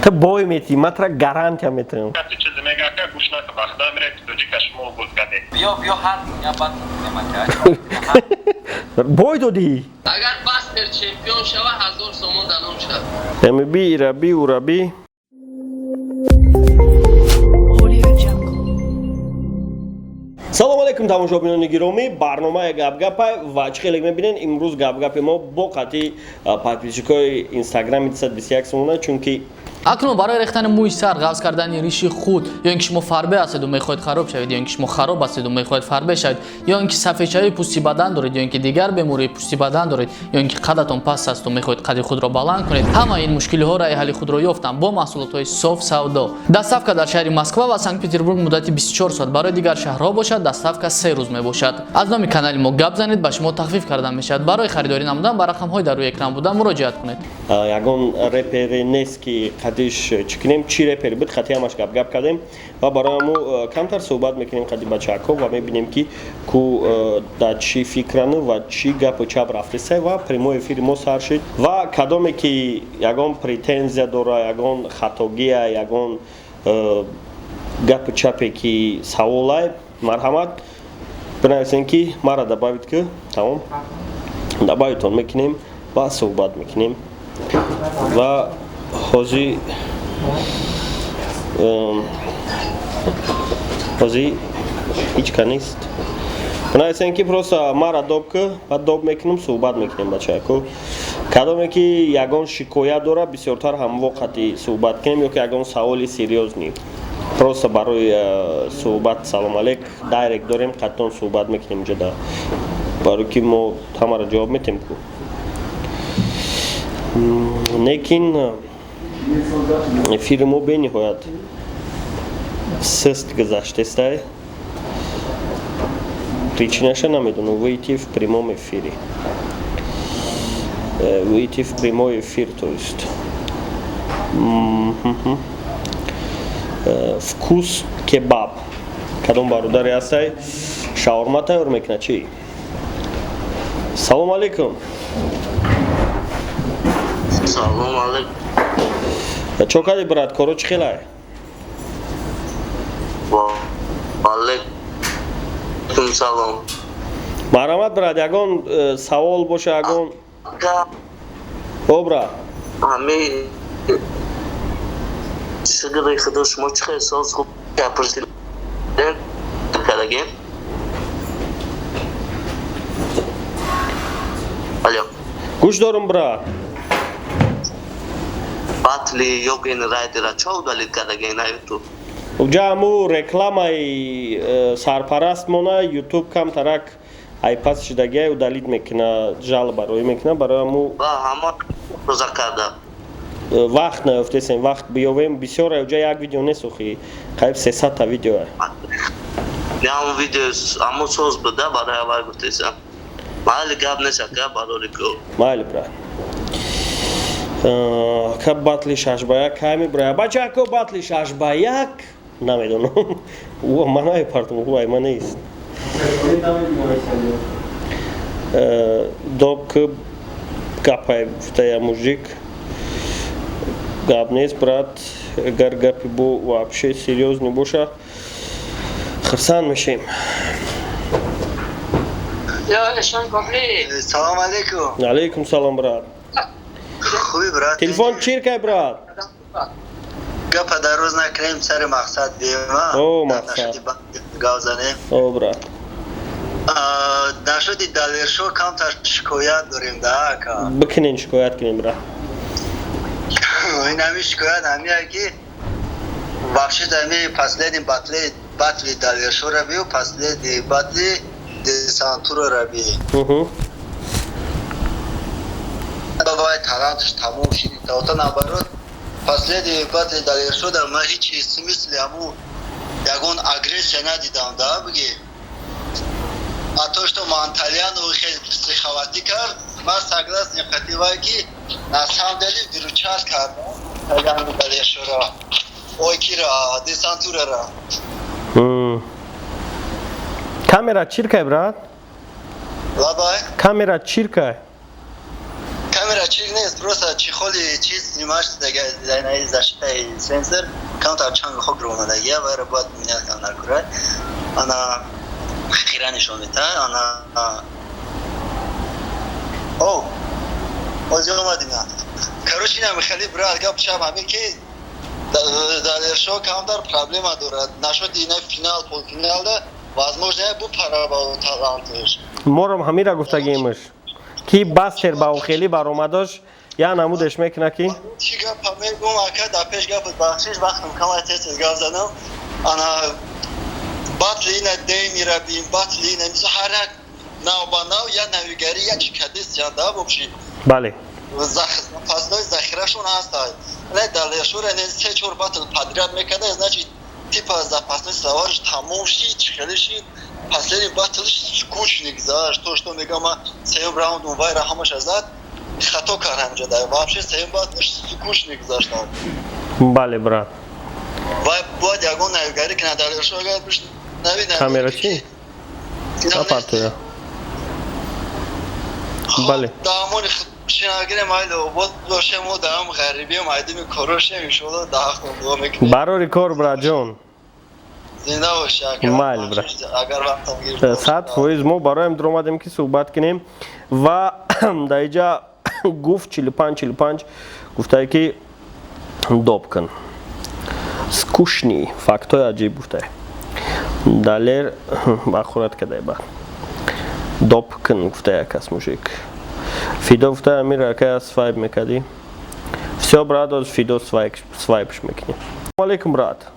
Ту бой метӣ, ман тура гарантия метиҳам. Касе чизе мега, ака, гӯш нака, вақта мере тоҷика шумо буд каде. Биё, биё, ҳар я бад мекунем. Бой додӣ. Агар Бастер чемпион шава, 1000 сомон даном шавад. Эми би, ира би, ура би. Audio Jungle. Салому алейкум, тамошобинони гиромӣ! Барномаи Гапгапай ва чӣ хеле мебинен, имрӯз гапгапи мо бо қатъи подписчикои Инстаграми 221 сомона, чунки Акнун барои рехтани мӯи сар, ғафз кардани риши худ, ё ин ки шумо фарбе ҳастеду мехоҳед хароб шавед, ё ин ки шумо хароб ҳастеду мехоҳед фарбе шавед, ё ин ки сафедшавии пӯсти бадан доред, ё ин ки дигар бемории пӯсти бадан доред, ё ин ки қадатон паст асту мехоҳед қади худро баланд кунед, ҳамаи ин мушкилиҳо раи ҳалли худро ёфтанд бо маҳсулотҳои Соф Савдо. Доставка дар шаҳри Москва ва Санкт Петербург муддати 24 соат, барои дигар шаҳрҳо бошад, доставка 3 рӯз мебошад. Аз номи канали мо гап занед, ба шумо тахфиф карда мешавад. Барои харидорӣ намудан ба рақамҳои дар рӯи экран буда муроҷиат кунед. Ягон репере нест, ки қадиш чӣ кунем. Чӣ репер буд, қати ҳамаш гапгап кардем ва барои ҳаму камтар суҳбат мекунем қади бачаҳако ва мебинем, ки ку дар чӣ фикрану ва чӣ гапу чап рафтеса. Ва прямой эфири мо сар шид ва кадоме ки ягон претензия дора, ягон хатогия, ягон гапу чапе ки саволай, марҳамат, бинависем, ки мара добавить ки. Тамом, добавитон мекунем ва суҳбат мекунем. Ва ҳозир ҳеҷ ка нест. Бинависем, ки просто мара доб ки, баъд доб мекунем, суҳбат мекунем. Бачако, кадоме ки ягон шикоят дора, бисёртар ҳамво қати суҳбат кунем, ё ки ягон саволи серьёзный, просто барои суҳбат, салом алейк, директ дорем, қатъон суҳбат мекунем инҷода, барои ки мо ҳамаро ҷавоб метем ку. Лекин эфири мо бениҳоят суст гузаштестай, причинаша намедонам. Выйти в прямом эфире, выйти в прямой эфир, то есть Вкус кебаб, кадом бародаре ҳастай, шаурма тайёр мекунад чӣ? Салому алейкум. Салом алейкум. Чо кади, брат, коро чӣ хелай? Алейкум салом. Марҳамат, брат, ягон савол боша, ягон о, брат. Ҳами шукри Худо, шумо чӣ хел, соз, хуб? Пурсидем кардагем. Алло. Гӯш дорум, брат. Батли Йоген Райдера чо удалить кардагем на Ютуб? Уҷа ҳаму рекламаи сарпараст мона Ютуб камтарак айпас шидагиай, удалить мекуна, жалоба роӣ мекуна барои ҳаму. Ва ҳама тоза карда. Вақт наёфтесем, вақт биёвем. Бисёр уҷа як видео нест, охи, қариб 300-та видеоа. Не, ҳамун видео ҳамун соз буда, барои аввал гуфтесам. Майли, гап нест, ака, барори ку. Майли, брат. Ка батли 6 ба 1 кай меброя, бачако? Батли 6 ба 1 намедонам, ман намепартам, ай ман нест. Доб ки гапай гуфтая мужик. Гап нест, брат, агар гапи бо вообще серьёзный боша, хурсанд мешем. Салом алейкум. Алейкум салом, брат. Хуби, брат? Телефон чиркай, брат. Гапа дароз накунем, сари мақсад биема. О, мақсад. Гап занем. О, брат. Нашуди Далершо камтар шикоят дорем да, ака. Бикунен, шикоят кунем, брат. Ин ҳами шикоят ҳамия, ки вообще ҳами последний батли Далершора биё, последний батли Десантурора би. Бабай талантш тамом шид. Ота наоборот, последний батли Далершода ман ҳеҷ смысли ҳаму ягон агрессия надидам да, биги. А то, что Мантальяну хел психоватӣ кард, ман согласен қативай, ки на самом деле выручать кард Мантальяну Далершора. Ой, кира, Десантурара. Камера чиркай, брат. Лабай? Камера чиркай. Камера чир нест. Нест, просто чехоли чиз нимаш дага, защитаи сенсор камтар чанг хок ромадагия, вайро бояд менять кунам кура. Ана хира нишон мета, ана о озӣ омадим. Короче, инам хеле, брат, гап шаб ҳамин ки Далершо камтар проблема дорад. Нашуд ина финал, полуфиналда возможно бу пара ба талантш. Морам ҳамира гуфтагиимш, ки Бастер ба охелӣ баромадош я намудеш мекуна ки. Чӣ гапа мегум, ака, дар пеш гапат, бахшиш, вақтам камай, тез тез гап задам. Ана батли ина дей мирабим, батли ина мисол ҳар як нав ба нав я навигарӣ, я чӣ кадест да вообще. Запасной захирашон ҳастад. Не, Далершора не се чор батл подряд мекарда, значит, типа запасной словарш тамом шид, чӣ хеле шид. Последний батл скучный гузашт, то что мегам, ма сеюм раунд вайра ҳамаша зад, хато кард ҳамҷа да. Вообще сеюм батл скучный гузаштам. Бале, брат. Вай бояд ягон навигарӣ кунад Далершо, агар биш нави. Камера чӣ? Апартоя. Бале. Дамони шинагирем, айло обод бошем, мо даам ғарибием, айдими корошем, иншоалло даҳахтон дуо мекунем. Барори кор, братҷон. Зинда боши, ака. Майли, брат. Агар вақтам гирифта. 100% мо бароем дуромадем, ки суҳбат кунем. Ва дар иҷа гуфт 45 45 гуфтае, ки доб кун, скучный, фактҳои аҷиб гуфтае. Далер бахурат кадай, ба доб кун гуфтае якас мужик. Фидо гуфтае, амир акая свайп мекардӣ. Всё, брат, оз Фидо свайпш мекунем. Алейкум, брат.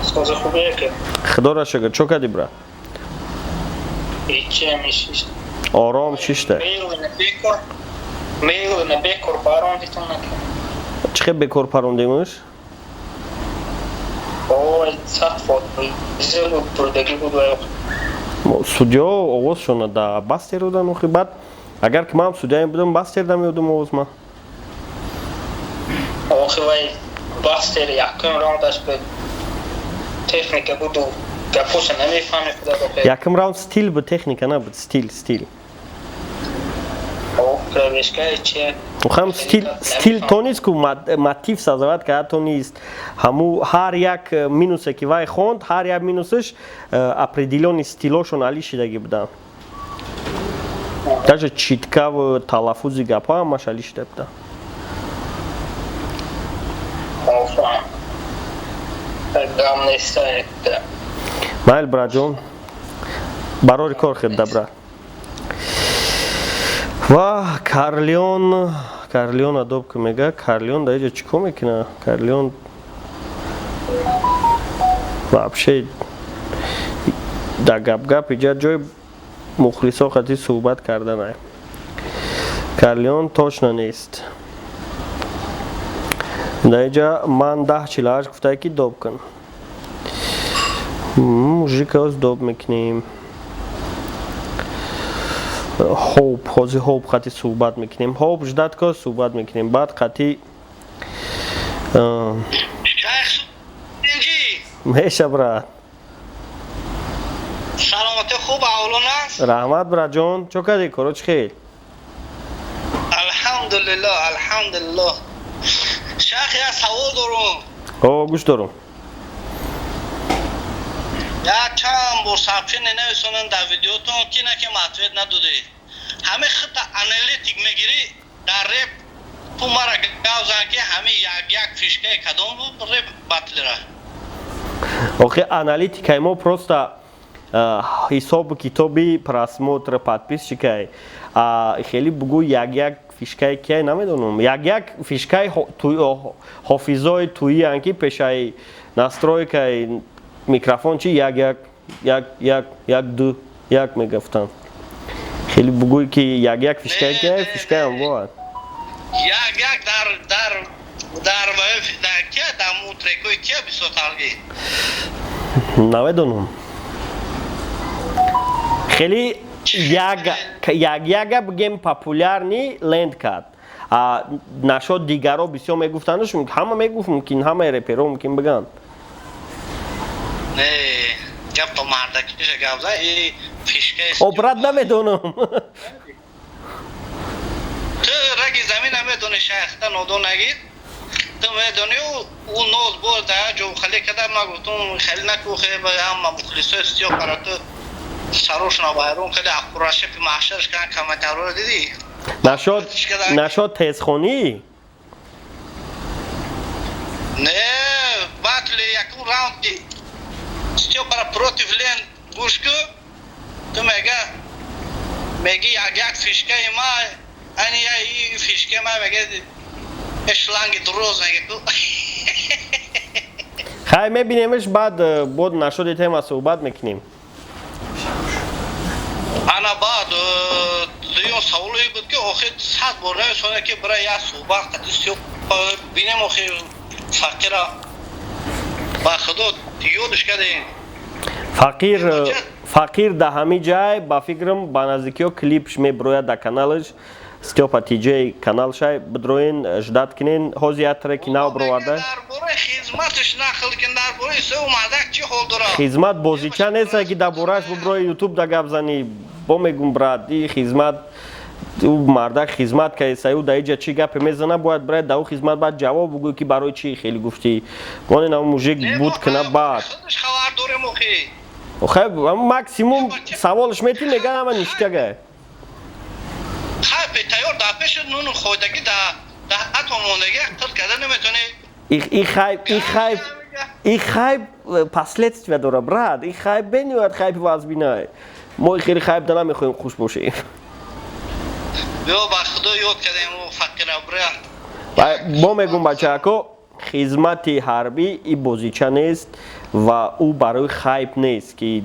Соза хубе, ки? Худоро шукр, чо кардӣ, брат? Ҳечи намешишт. Ором чишта. Мейл бекор, мейл на бекор парондитон нака. Чӣ хел бекор парондемш? Ой, 100% буд, бурдагӣ буд ва Судьё овозшона да Бастер додан охи. Баъд агар ки ман судьяем будам, Бастер да меодум овоз ма. Охи, вай Бастер якум раундаш буд, техника буду, гапоша намефаҳми худат охи. Якум раунд стил буд, техника набуд, стил, стил. О, пробежкаи чи? Хам стил, стил то нест ку мотив создавать карда то нест. Ҳаму ҳар як минусе ки вай хонд, ҳар як минусаш определённый стилошон али шидагӣ буданд, даже читкаву талаффузи гапҳо ҳамаш али шида буданд. Офа. Гам нест. Майл, братҷон, барори кор хедда, брат. Ва Карлеон, Карлеон адоб ки мега. Карлеон дар иҷо чӣ кор мекуна? Карлеон вообще дар гап-гап иҷа ҷои мухлисо қати суҳбат карданай. Карлеон точно нест дар иҷа. Ман 10 48 гуфтае, ки доб кун. Мужика оз доб мекунем. Хоб, ҳозир хоб қати суҳбат мекунем. Хоб ждать ко, суҳбат мекунем баъд қати. Шайх Инҷи. Меша, брат. Саломатӣ, хуб, аҳволон аст? Раҳмат, братҷон, чо кардӣ, коро чӣ хел? Алҳамдулиллоҳ, алҳамдулиллоҳ. Шайх, як савол дорум. О, гӯш дорум. Як чанд бор сообщение нависонам дар видеотон, ки на ки ответ надодӣ. Ҳамин хита аналитик мегирӣ дар реп, ту мара гап зан, ки ҳамин як як фишкаи кадом буд реп батлера? Охи, аналитикаи мо просто ҳисобу китоби просмотр, подписчикай. Хеле бугӯ, як як фишкаи кияй, намедонам. Як як фишкаи ҳофизои туиян, ки пешаи настройкаи микрофон чи як як як як як ду як мегуфтанд. Хеле бугӯй, ки як як фишкаи кияй, фишкаям бояд. Як як дар кия, дар трекои кия бисёртарги? Намедонам, хеле як як яга бигем, популярный ленд кард. Нашод дигаро бисёр мегуфтандш, ҳама мегуфт, мумкин ҳамаи реперо мумкин биганд. Не, гап то мардакиша гап за и фишкаи. О, брат, намедонам. Ту раги. Намедони, шайхта нодон нагир. Ту медони, ӯ ноз бор дар ҷо хеле када. Ма гуфтум, хеле наку, хеле ҳама мухлисои Стёпара ту сарошона вайрон кади, ақурашапи маҳшарш кан. Комментарҳоро дидӣ? Нашод, нашод тезхонӣ. Не, батли якум раунди Стёпара против Лен гӯш ку, ту мега, меги як як фишкаи ма ани я фишкаи ма, мега шланги дуроз, мега ку. Хай, мебинемш, баъд бод нашоди тема суҳбат мекунем. Ана, баъд дуюм саволое буд, ки охир 100 бор намесона, ки бира як суҳбат қади Стёпа бинем. Охир фақира ба худо ёдш кардем. Фақир, фақир да ҳами ҷай, ба фикрам, ба наздикиҳо клипш меброяд да каналаш, Стёпа Тиҷей каналшай, бидроен, ждать кунен. Ҳозир як треки нав бироварда. Дар бораи хизматаш нақл кун, дар бораи сеу мардак чӣ ҳол дорад? Хизмат бозича неста, ки дар борааш буброи ютуб да гап занӣ. Бо мегум, брат, и хизмат, ӯ мардак хизмат кардеса, ӯ дар иҷа чӣ гапе мезана, бояд брат дар ӯ хизмат, баъд ҷавоб бугӯй, ки барои чӣ хеле гуфтӣ. Монен ам мужик буд кина баъд. Худаш хабар дорем охи. Хай, максимум саволш метӣ, мега ҳама ништяга. Хай, бетайёр дар пеши нуну хойдагӣ да ҳатто мондагӣ қит карда наметонӣ. И хайп, и хайп, и хайп последствия дора, брат. И хайп бениҳоят хайпи вазбинай. Мо хеле хайп да намехоҳем, хуш бошем. Биё, ба худо, ёд кардем ӯ фақира, брат. Бо мегум, бачаако, хизмати ҳарбӣ и бозича нест ва ӯ барои хайп нест, ки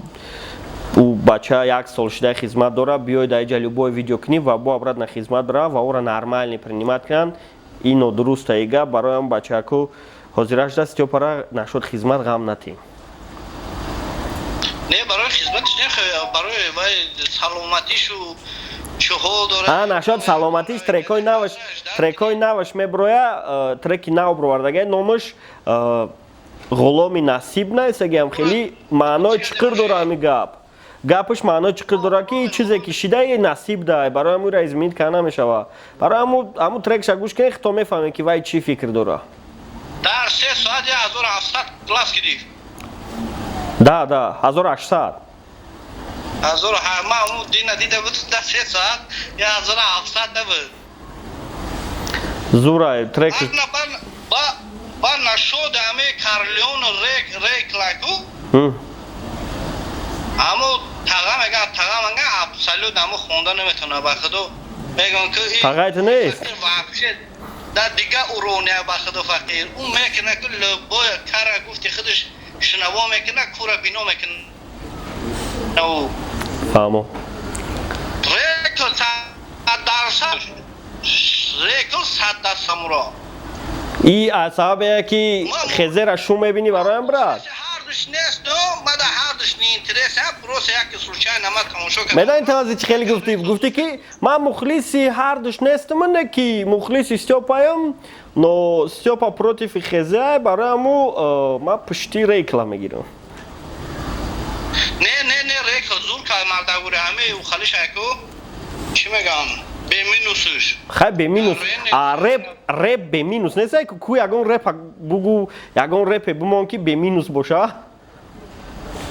ӯ бача як сол шида хизмат дора, биёй дар иҷа любой видео кунӣ ва бо обратно хизмат бирава ва ӯро нормально принимать кунанд. Ин нодуруста и гап. Барои бачаако, ҳозира шуда Стёпара нашуд хизмат ғам натем. Не, барои хизматиш не, барои вай саломатишу чӣ ҳол дорад. А нашод саломатиш, трекҳои наваш, трекҳои наваш меброя, треки нав бировардагай, номаш «Ғуломи насиб» наесагиам, хеле маънои чиқир дора ҳами гап. Гапаш маънои чиқир дора, ки чизе ки шидаи насиб дай, барои ҳамура изменить карда намешава. Барои ҳаму трекша гӯш кунед, хито мефаҳмед, ки вай чӣ фикр дора. Дар 3 соат 1700 класс гирифт. Да, 1800. Ҳазору ма ҳаму дина дида буд, дар 3 соат 1700 набуд. Зурай трек. Ба нашуд ҳами Карлеону реклаку ҳаму тага меган, тага меган, абсолют ҳаму хонда наметавона, ба худо меган, ки Тагайт нест. Вообще дар дига уровня, ба худо, фақир ӯ мекуна, ки любой кара гуфти худаш шунаво мекуна, кура бино мекуна. Фаҳмо. Рекл 100%, рекл 100% муро. И аз сабабе, ки хезера шум мебинӣ, бароям, брат. Ҳардуш нест, мада ҳардуш неинтерес, просто яке случайно ма тамошо кардам. Медонӣ, тавази чӣ хеле гуфтӣ? Гуфтӣ, ки ман мухлиси ҳардуш нестам, не, ки мухлиси Стёпаям, но Стёпа против хезе, барои ҳаму ман пушти рекла мегирам. Не, не, не, рекл зур кард мардагури, ҳами ухалишайку чӣ мегам, беминусуш. Хай, беминус, а реп, реп беминус нест. Ку ягон репа бугу, ягон репе бумон, ки беминус боша.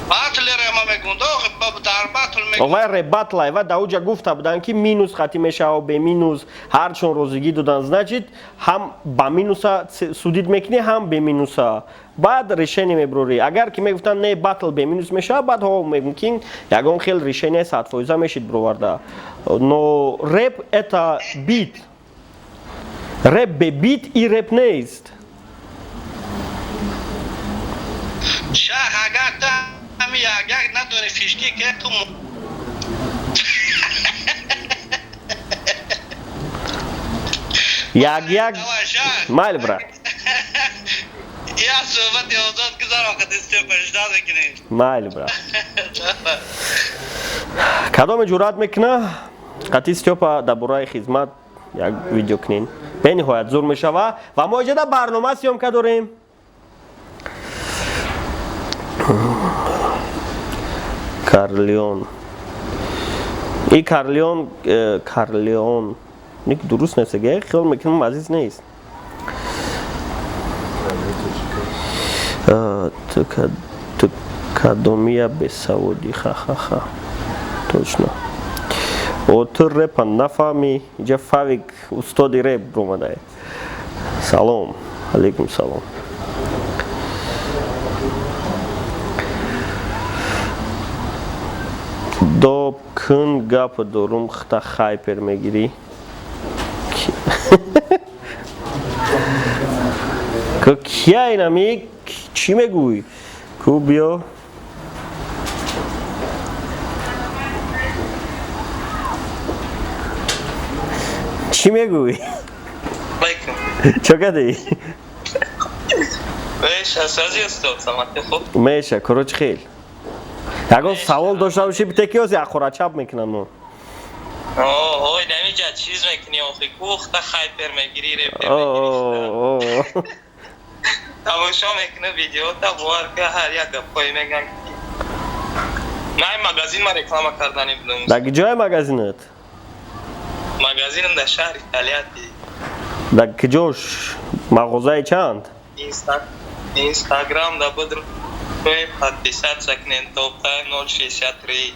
Батлере ма мегум, дар батл мегум. Вай реп батлай, ва дар уҷа гуфта буданд, ки минус хати мешава, беминус ҳарчон розигӣ додан. Значит, ҳам ба минуса судить мекунӣ, ҳам беминуса, баъд решение мебурорӣ. Агар ки мегуфтанд, не, батл беминус мешава, баъд ҳо мумкин ягон хел решение 100% мешид бироварда. Но реп это бит, реп бе бит и реп нест. Шах, агар ту ҳами як як надони фишки, ки ту Як як майли, брат. Як суҳбати озод гузарам, қадистепа ждать мекунем. Майли, брат. Кадоме ҷуръат мекуна, қатъи Стёпа дар бораи хизмат як видео кунен, бениҳоят зур мешава. Ва мо иҷода барнома съёмка дорем. Карлеон, и Карлеон, Карлеон. Ник дуруст нависага, хиёл мекунам азиз нест. Ту кадомия бесаводӣ, ха-ха-ха. Точно. О, ту репа нафаҳмӣ, инҷа Фавик устоди реп омадае. Салом, алейкум салом. Доб кун гап дорум, хта хайпер мегирӣ. Ку кия инами чӣ мегӯй? Ку биё. Чӣ мегӯй? Алейкум. Чо кардӣ? Беша, сази устод, саломатӣ хуб. Меша, короче хел. Ягон савол дошта бошӣ бите ки ози ақорачап мекунам мо. Ой, намиҷа чиз мекунӣ охи, кухта хайпер мегирӣ, репер мегирӣ. Тамошо мекунӣ видеота, бовар ка ҳар як гапҳое меган. Най магазин ма реклама кардани будам. Дар куҷои магазинат? Магазинам дар шаҳри Тольятти. Дар куҷош? Мағозаи чанд? Инстаграм да будр подписаться кунен Топ Тайм 063.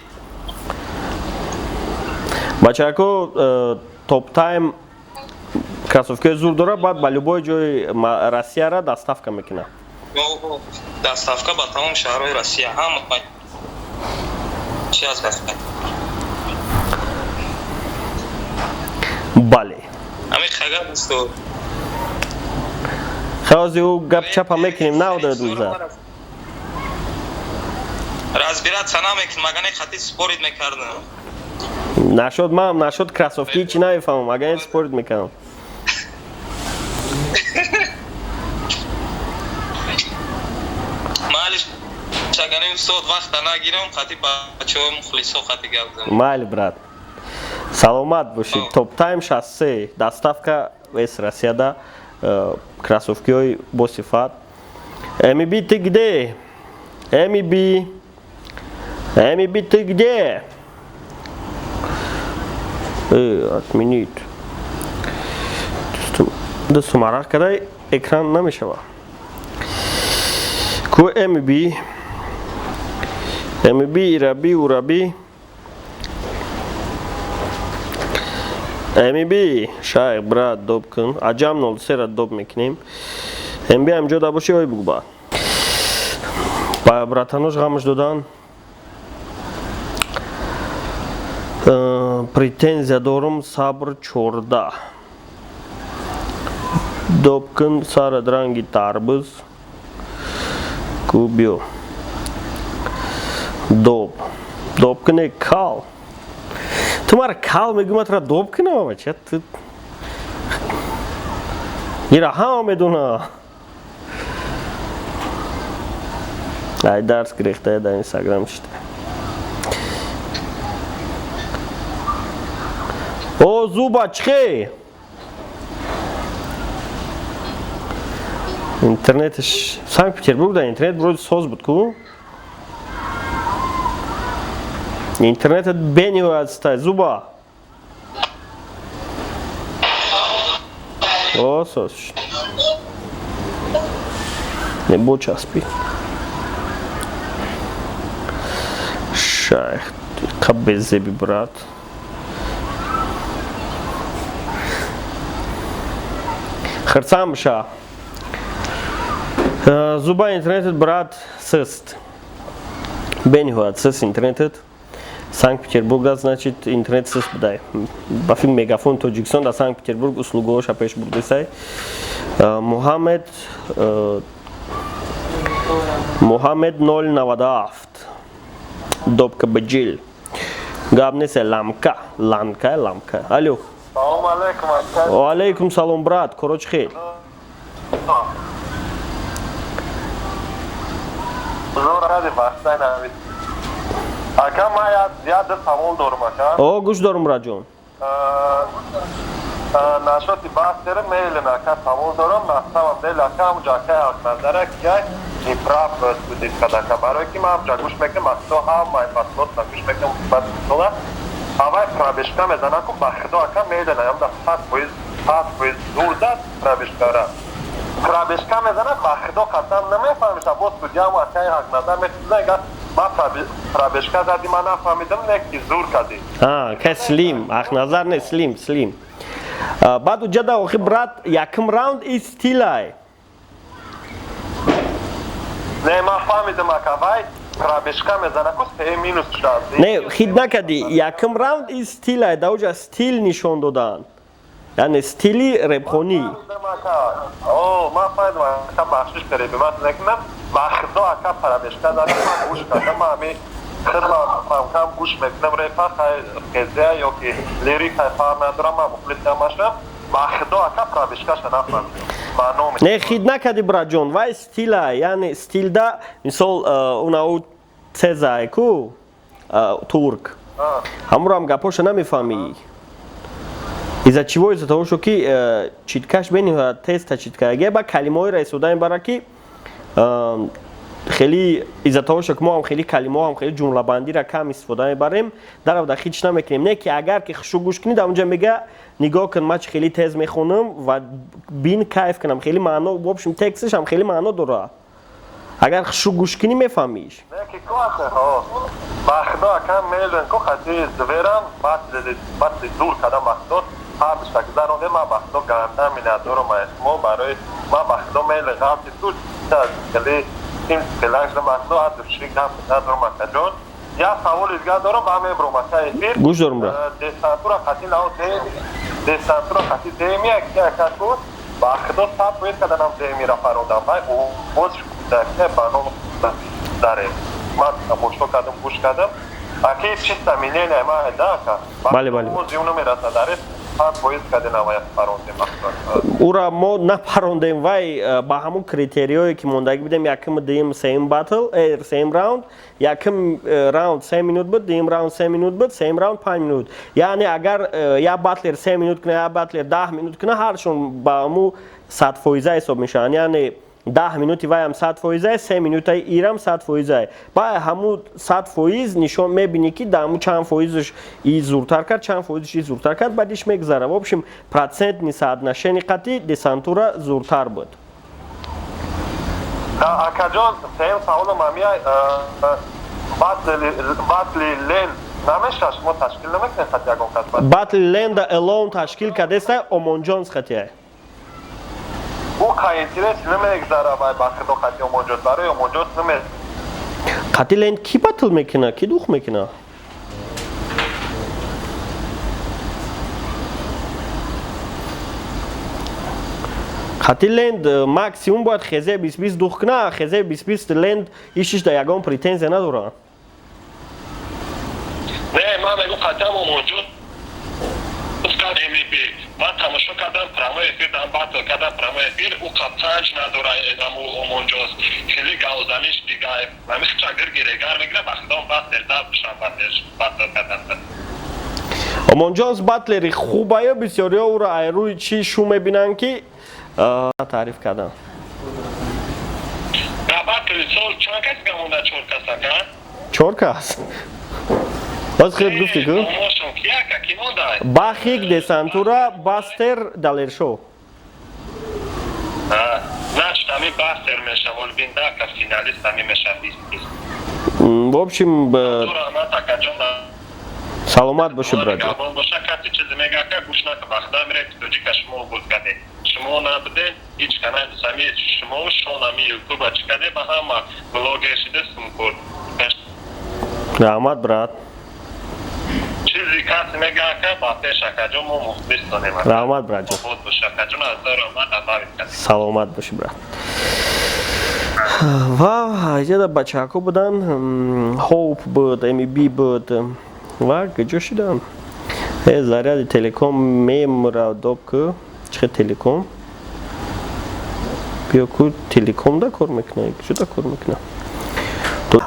Бачако, Топ Тайм кроссовкаи зур дора, баъд ба любой ҷои Россияра доставка мекунад. Доставка ба тамоми шаҳрҳои Россия, ҳама чи аз доставка. Бале. Ами хага дӯсто. Хаози ӯ гап чапа мекунем, наодад уза. Разбираться намекунем, агар не хати спорить мекардам. Нашод мам, нашод кроссовки чи намефаҳмам, агар не спорить мекардам. Майли, шагани устод, вақта нагирам, хати бачаҳои мухлисо хати гап занем. Майли, брат. Саломат бошӣ. Топ Тайм 63, доставка вес Россияда, кроссовкиҳои босифат. МБ ты где? МБ МБ ты где? Отменить. Дасту марақ кардай, экран намешава. Ку МБ МБ ираби ураби МБ шайх брат доб кун. Аҷам 03-ра доб мекунем. МБ ҳамҷо да боши, ой бугба. Ба братанош ғамш додан. Претензия дорум, сабр 14. Доб кун сарад ранги тарбуз. Ку биё. Доб. Доб куне кал. Ту мара кал мегӯй, ман тура доб кунам, бача. Ту ира ҳама медона. Ай дарс гирифта дар Инстаграм шида. О, зуба чихе? Интернетш Санкт-Петербург да интернет вроде соз буд ку? Интернетат бениҳоят стай зуба. О, соз. Не бо часпи. Шайх, кабезеби брат. Хирсам ша. Зуба интернетат брат сыст. Бениҳоят сыст интернетат. Санкт-Петербург да, значит, интернет сыст будай. Ба филм Мегафон Тоҷикистон дар Санкт-Петербург услугоша пеш бурдисай. Муҳаммед Муҳаммед 097 Добка баҷил. Гап нест, ламка, ланка, ламка. Алло. Салом алейкум. Ва алейкум салом, брат. Короче хел. Зор ради бахтай навид. Ака, ман як ду савол дорум, ака. О, гӯш дорум, братҷон. Нашоти баҳс мейлем, ака, савол дорам, на самом деле, ака, ҳамуҷа акай ҳақназара кияй неправ будед кадака, барое ки ман ҳамуҷа гӯш мекунам, аз то ҳамаи маҳсулотна гӯш мекунам, баъд сола Авай пробежка мезанам, ку ба худо, ака, медонам, да 100%, 100% зур зад пробежкара. Пробежка мезанам, ба худо қасам, намефаҳмиша. Боз судьяму акаи Ҳақназар мехӯза, ма пробежка зади, ман нафаҳмидам, не ки зур кардӣ. Ка Слим, Ҳақназар не, Слим, Слим. Баъд уҷада, охи, брат, якм раунд и стилай. Не, ман фаҳмидам, ака, вай пробежка мезана ку, се минус шуда. Не, хит накардӣ. Якм раунд и стилай, да, уҷа стил нишон доданд, яъне стили репхонӣ. Ман фаҳмидам, ака, бахшиш переби ман накунам. Ба худо, ака, пробежка задам, ман гӯш кардам, ман ҳами хидмат кам гӯш мекунам репа, хай хезия ё ки лирика, фарқ надорам, ман мухлис намашам. Ба худо, ака, пробежкаша нафаҳмидам. Не, хит накардӣ, братҷон, вай стила, яъне стилда, мисол, уна Цезай ку турк, ҳамуро гапоша намефаҳмӣ. Из-за чего? Из-за того, что ки читкаш бениҳоят теста читкаге, ба калимаҳоеро истифода мебарад, ки хеле, из-за того, что мо ҳам хеле калимаҳо ҳам хеле ҷумлабандиро кам истифода мебарем, даравда хич намекунем. Не ки агар ки хушу гӯш кунӣ, дар онҷа мега: нигоҳ кун, ман чи хеле тез мехонам ва бин, кайф кунам, хеле маъно, в общем, тексташ ҳам хеле маъно дорад. Агар хушу гӯш кунӣ, мефаҳмиш. Ба худо, акам, мелен ку хати зверам батли зур кардам, ба худо, ҳардуша гузаронде. Ман, ба худо, ганда миннатдорам аз шумо. Барои ман, ба худо, мелен ғалти ту хеле хелак шудам, ба худо, аз души гап надорам. Акаҷон, як саволи дигар дорам, ба мебурам, ака, эфир. Гӯш дорам, бра. Десантура хати нао, десантура хати демия ки, ака, ку ба худо, 100% каданам, демира фародам, вай овоз кӯдаке ба ном даре. Ман тамошо кардам, гӯш кардам, аки, чисто мнение ма, да, ака. Бале, бале. Овози ӯ намераса даре, 100% кадинам, вай фарондем. Ура мо напарондем, вай ба ҳамун критериое ки мондагӣ будем: якм, дуюм, сеюм батл, сеюм раунд. Якм раунд 3 минут буд, дуюм раунд 3 минут буд, сеюм раунд 5 минут. Яъне агар як батлер 3 минут куна, як батлер 10 минут куна, ҳаршон ба ҳаму 100 фоиза ҳисоб мешаванд. Яъне 10 минути вайам 100 фоизае, 3 минутаи ирам 100 фоизае. Ба ҳаму 100% нишон мебинӣ, ки дар ҳаму чанд фоизаш и зуртар кард, чанд фоизаш и зуртар кард, баъдиш мегузара. В общем, процентный соотношение қати десантура зуртар буд. Акаҷон, сеюм саволам ҳамия: батли лен намеша, шумо ташкил намекунед хати ягон кас? Батли ленда элон ташкил кардеста, Омонҷонс хатия. Ӯ ка интерес намегзара, вай, ба худо, хати Омонҷос, барои Омонҷос наме. Қати ленд ки батл мекуна, ки дух мекуна? Қати ленд максимум бояд хезе 20 дух куна. Хезе 20 ленд ишиш да ягон претензия надора. Не, ман мегӯм, қатиам Омонҷос кард мб. Ман тамошо кардам прямой эфир, дар батл кардам прямой эфир. Ӯ қа панҷ надора, аму Омонҷос хеле галзаниш дига, ҳами чагир гирегар мегира. Ба худом, батлер да бушам, батл кардан. Омонҷонс батлери хубая. Бисёриҳо ӯро айрӯи чӣ шу мебинанд, ки таъриф кардам. Дар батли сол чанд кас гамонда? Чор кас, ака? Чор кас. Боз хел гуфтӣ ку: Бахик, Десантура, Бастер, Далершо. Значит, ами Бастер мешавол биндака финалист ами меша 20. В общем, саломат бошӣ, браҷон. Габон боша, касе чизе мега, ака, гӯш нака. Вақта мирек тоҷика шумо буд каде, шумо набуде, ҳеҷ кана сами шумо шон ами ютуба чӣ каде, ба ҳама блогер шиде сумкор. Раҳмат, брат. Чизи касе мега, ака, ба пеш, акаҷон, мо мухлис донем. Раҳмат, братҷон. Обод боша, акаҷон, аз раҳмат абавид кардем. Саломат бошӣ, брат. Ва иҷода бачаҳако буданд, Хоуп буд, мб буд ва куҷо шуданд? Заряди телеком мемурадоб ку чихе телеком биё ку, телеком да кор мекуна, куҷо да кор мекуна?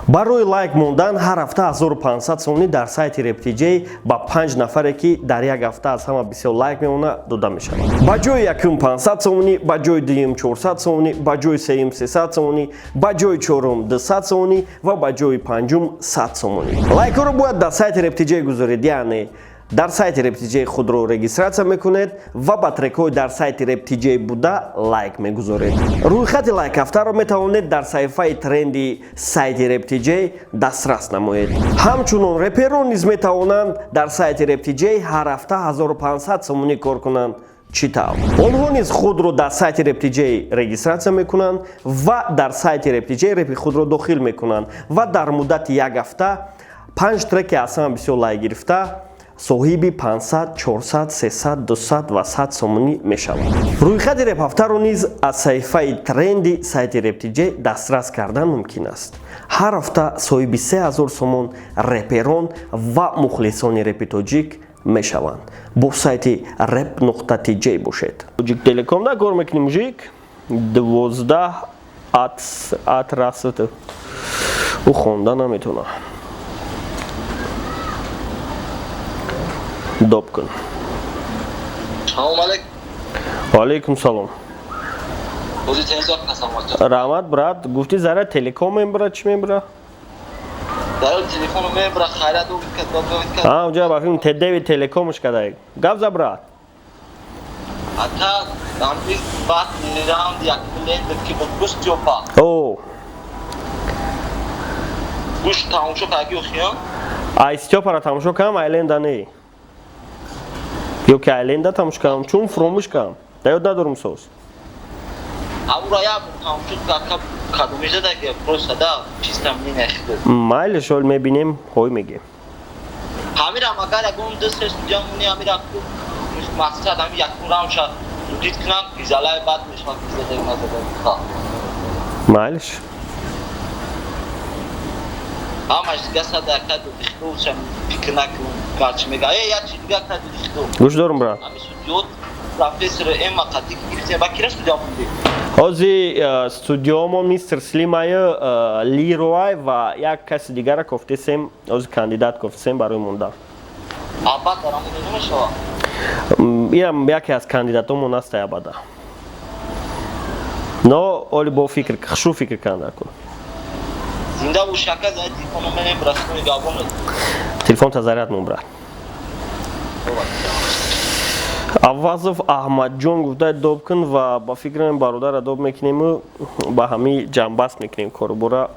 Барои лайк мондан ҳар ҳафта 1500 сомонӣ дар сайти RapTJ ба 5 нафаре, ки дар як ҳафта аз ҳама бисёр лайк мемонад, дода мешавад. Ба ҷои якум 500 сомонӣ, ба ҷои дуюм 400 сомонӣ, ба ҷои сеюм 300 сомонӣ, ба ҷои чорум 200 сомонӣ ва ба ҷои панҷум 100 сомонӣ. Лайкҳоро бояд дар сайти RapTJ гузоред, яъне дар сайти RapTJ худро регистрация мекунед ва ба трекҳои дар сайти RapTJ буда лайк мегузоред. Рӯйхати лайкҳафтаро метавонед дар саҳифаи тренди сайти RapTJ дастрас намоед. Ҳамчунон реперон низ метавонанд дар сайти RapTJ ҳар ҳафта 1500 сомонӣ кор кунанд. Чӣ тавр? Онҳо низ худро дар сайти RapTJ регистрация мекунанд ва дар сайти RapTJ репи худро дохил мекунанд ва дар муддати як ҳафта панҷ треки аз ҳама бисёр лайк гирифта соҳиби 500, 400, 300, 200 ва 100 сомонӣ мешавад. Рӯйхати репҳафтаро низ аз саҳифаи тренди сайти RapTJ дастрас кардан мумкин аст. Ҳар ҳафта соҳиби 3000 сомон реперон ва мухлисони репи тоҷик мешаванд. Бо сайти rap.tj бошед. Тоҷик Телеком да кор мекунӣ, мужик? 12 ат расат. Ӯ хонда наметавона. Доб кун. Салом алейкум. Ва алейкум салом. Раҳмат, брат. Гуфти зара Телеком мебра, чӣ мебра? Телефону мебра, хайрат. А, унҷа ба филм Т9 Телекомш кадай. Гап за, брат. Ака, амиз бат раунд як ленд ки бо гӯш Стёпа. О. Гӯш тамошо кардӣ охиён? Ай Стёпара тамошо кардам, Айленда не. Ё ки Айленда тамошо кардам, чун фуромӯш кардам. Да ёд надорум соз. Амура як тамошо кард, кадомиш задаги, просто да чисто мнение худат. Майли, шол мебинем, ҳой мегем. Ҳамирам агар ягон ду се судья муни, ҳамира мақсад ҳами якум раундша судить кунам, изалаи бад мешавад, ки задаги назадаги. Майлиш. Ҳамаш дига сада яка додихтоша фикр накун, гарчи мега э як чи дига ка додихто. Гӯш дорум, брат. Ҳами судьёт профессор Эмма қати гирифтем, ба кира судья монди? Ҳози студиомо мистер Слимай, Лироай ва як каси дигара кофтесем, ҳози кандидат кофтесем барои монда. Абад дар ҳамон намешава? Инам яке аз кандидатомон аст абада. Но оли бо фикр, хушу фикр канда кун. Зинда бош, ака, за телефону мебрасони габонат. Телефон заряд мон, брат. Авазов Аҳмадҷон гуфта, доб кун, ва ба фикрам бародара доб мекунему ба ҳамин ҷамъбаст мекунем корубора.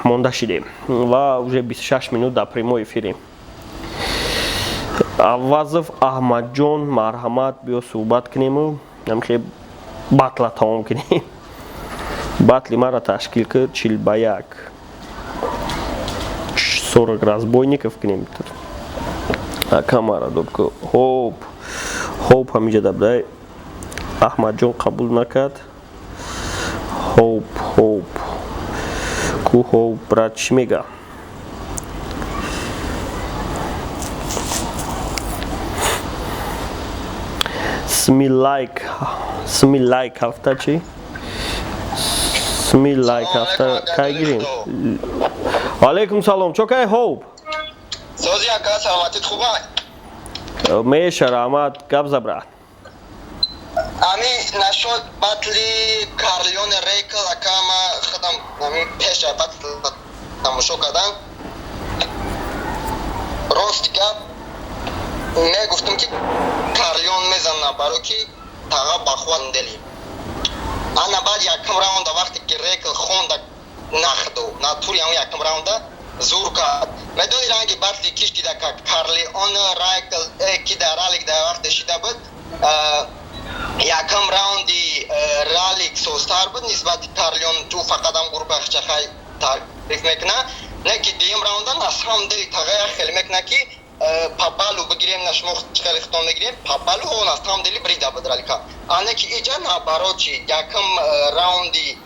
Монда шидем ва уже 26 минут дар прямой эфирем. Авазов Аҳмадҷон, марҳамат, биё суҳбат кунему ҳамхе батла тамом кунем. Батли мара ташкил кар 40 ба 1, 40 разбойников кунем. Камара доб ку. Хоп, хоп, ҳамиҷа дабдай. Аҳмадҷон қабул накард. Хоп, хоп, ку, хоп, брат, чӣ мега? Сми лайк, сми лайк ҳафта чӣ? Сми лайк ҳафта кай гирем? Алейкум салом, чо кай, хоп? Сози, ака, саломатит хуба? Меша, раҳмат, гап за, брат. Ами нашод батли Карлион Рейкл, ака, ма худам ами пеша батл тамошо кардам. Рост гап мегуфтам, ки Карлион мезана, баро ки таға бахуандели. Ана баъд якум раунда вақте ки Рейкл хонда нахду натури ҳамн якум раунда зур кард. Медони, ранги батли киш кида Карлион Райкл ки дар ралик дар вақте шида буд, якум раунди ралик созтар буд нисбати Карлион, ту фақат ҳам гурбахчахай тариф мекуна, не ки дуюм раунда на самом деле тағая хеле мекуна, ки по баллу бигирем, на шумо хеле хитон мегирем, по баллу он на самом деле брида буд ралика, а не ки иҷа наоборот чи якум раунди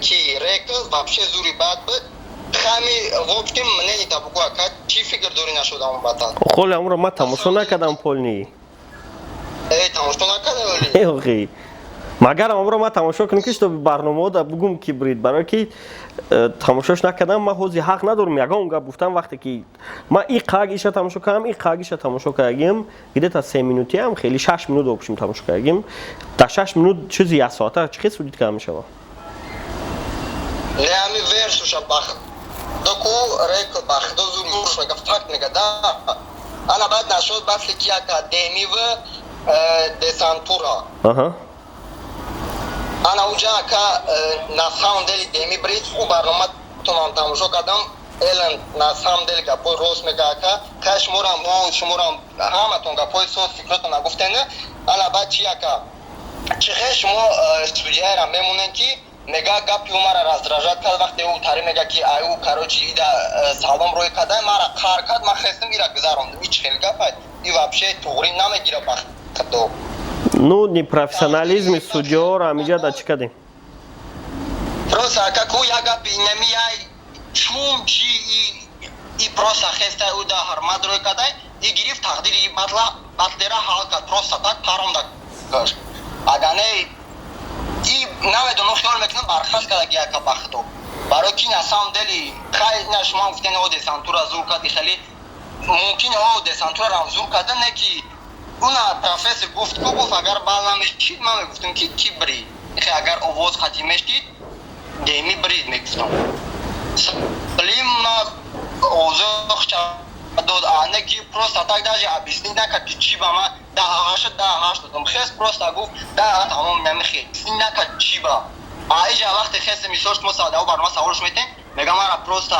ки Рекл вообще зури бад буд. Хами в общем мнение та бугу, ака, чӣ фикр дорӣ нашуда он батл? Холе амро ман тамошо накардам полный. Э, тамошо накарда? Охи, Магар амро ман тамошо кунам, ки что барномаҳо бугум, ки брид, барое ки тамошош накардам, ман ҳози ҳақ надорам ягон гап гуфтам. Вақте ки ман и қаг иша тамошо кардам, и қаг иша тамошо кардагим, где-то 3 минутиам, хеле 6 минут общем тамошо кардагим. Дар 6 минут чизи як соата чӣ хел судить карда мешавад? Не, ами версуша бахдоку рек бахдо зур мега, факт мега да. Ана баъд нашуд батли ки яка демив десантура. Ана уҷа ака, на самом деле деми брид. У барнома тунам тамошо кардам, элен на самом деле гапои рост мега, ака. Кай шуморам, мо шуморам, ҳаматон гапои соз фикротон нагуфтене. Ана баъд чи, ака, чихе шумо судьяра мемонен, ки мега гапи ӯ мара раздражать кард, вақте ӯ тари мега, ки ай ӯ, короче, ида салом рӯй карда, мара қар кард, ман хестам, ира гузарондам. И чӣ хел гапай? И вообще туғрӣ намегира бахдо. Ну, непрофессионализми судьёро ҳамиҷа да чӣ кардем? Просто, ака, ку як гапи инами яй чун чи и просто хестай, ӯ да ҳурмат рӯй кардай, и гирифт тақдири и батла батлера ҳал кард, просто так паронда гашт. Агар не, и намедонам, хиёл мекунам, бархаст кардаги, яка, бахдо, барои ки на самом деле хай на шумо гуфтен, о десантура зур карди, хеле мумкин, о десантурарам зур карда, не ки уна профессор гуфт ку, гуфт, агар бал намешид, ман мегуфтам, ки брид. Хе, агар овоз хати мешид, деми брид мегуфтам. Салим овозо дод, а не ки просто так даже объяснить накард, ки чӣ ба ман 10-8 10-8 додам. Хес просто гуфт да, тамом, намехе объяснить накард чӣ ба. А иҷа вақте хесе, мисол, шумо савдао барнома саволш метем, мега мара просто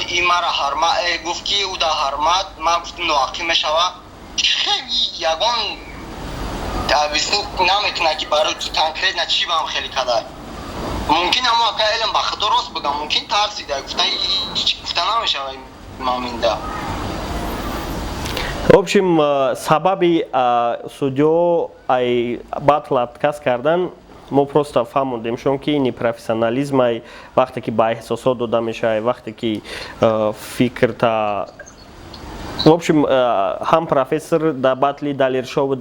и мара ҳарма гуфт, ки ӯ да ҳармат, ман гуфтам, ноақӣ мешава. Хеле ягон объяснить наметунад, ки барои конкретно чӣ ба ҳам хеле кадай. Мумкин амо, ака, элм ба худо рост бигам, мумкин тарсида гуфта, ҳеҷ гуфта намешава моминда. В общем, сабаби судьё ай батл отказ кардан мо просто фаҳмондем шон, ки непрофессионализм ай, вақте ки ба эҳсосот дода мешавад, вақте ки фикрта. В общем, ҳам профессор дар батли Далершов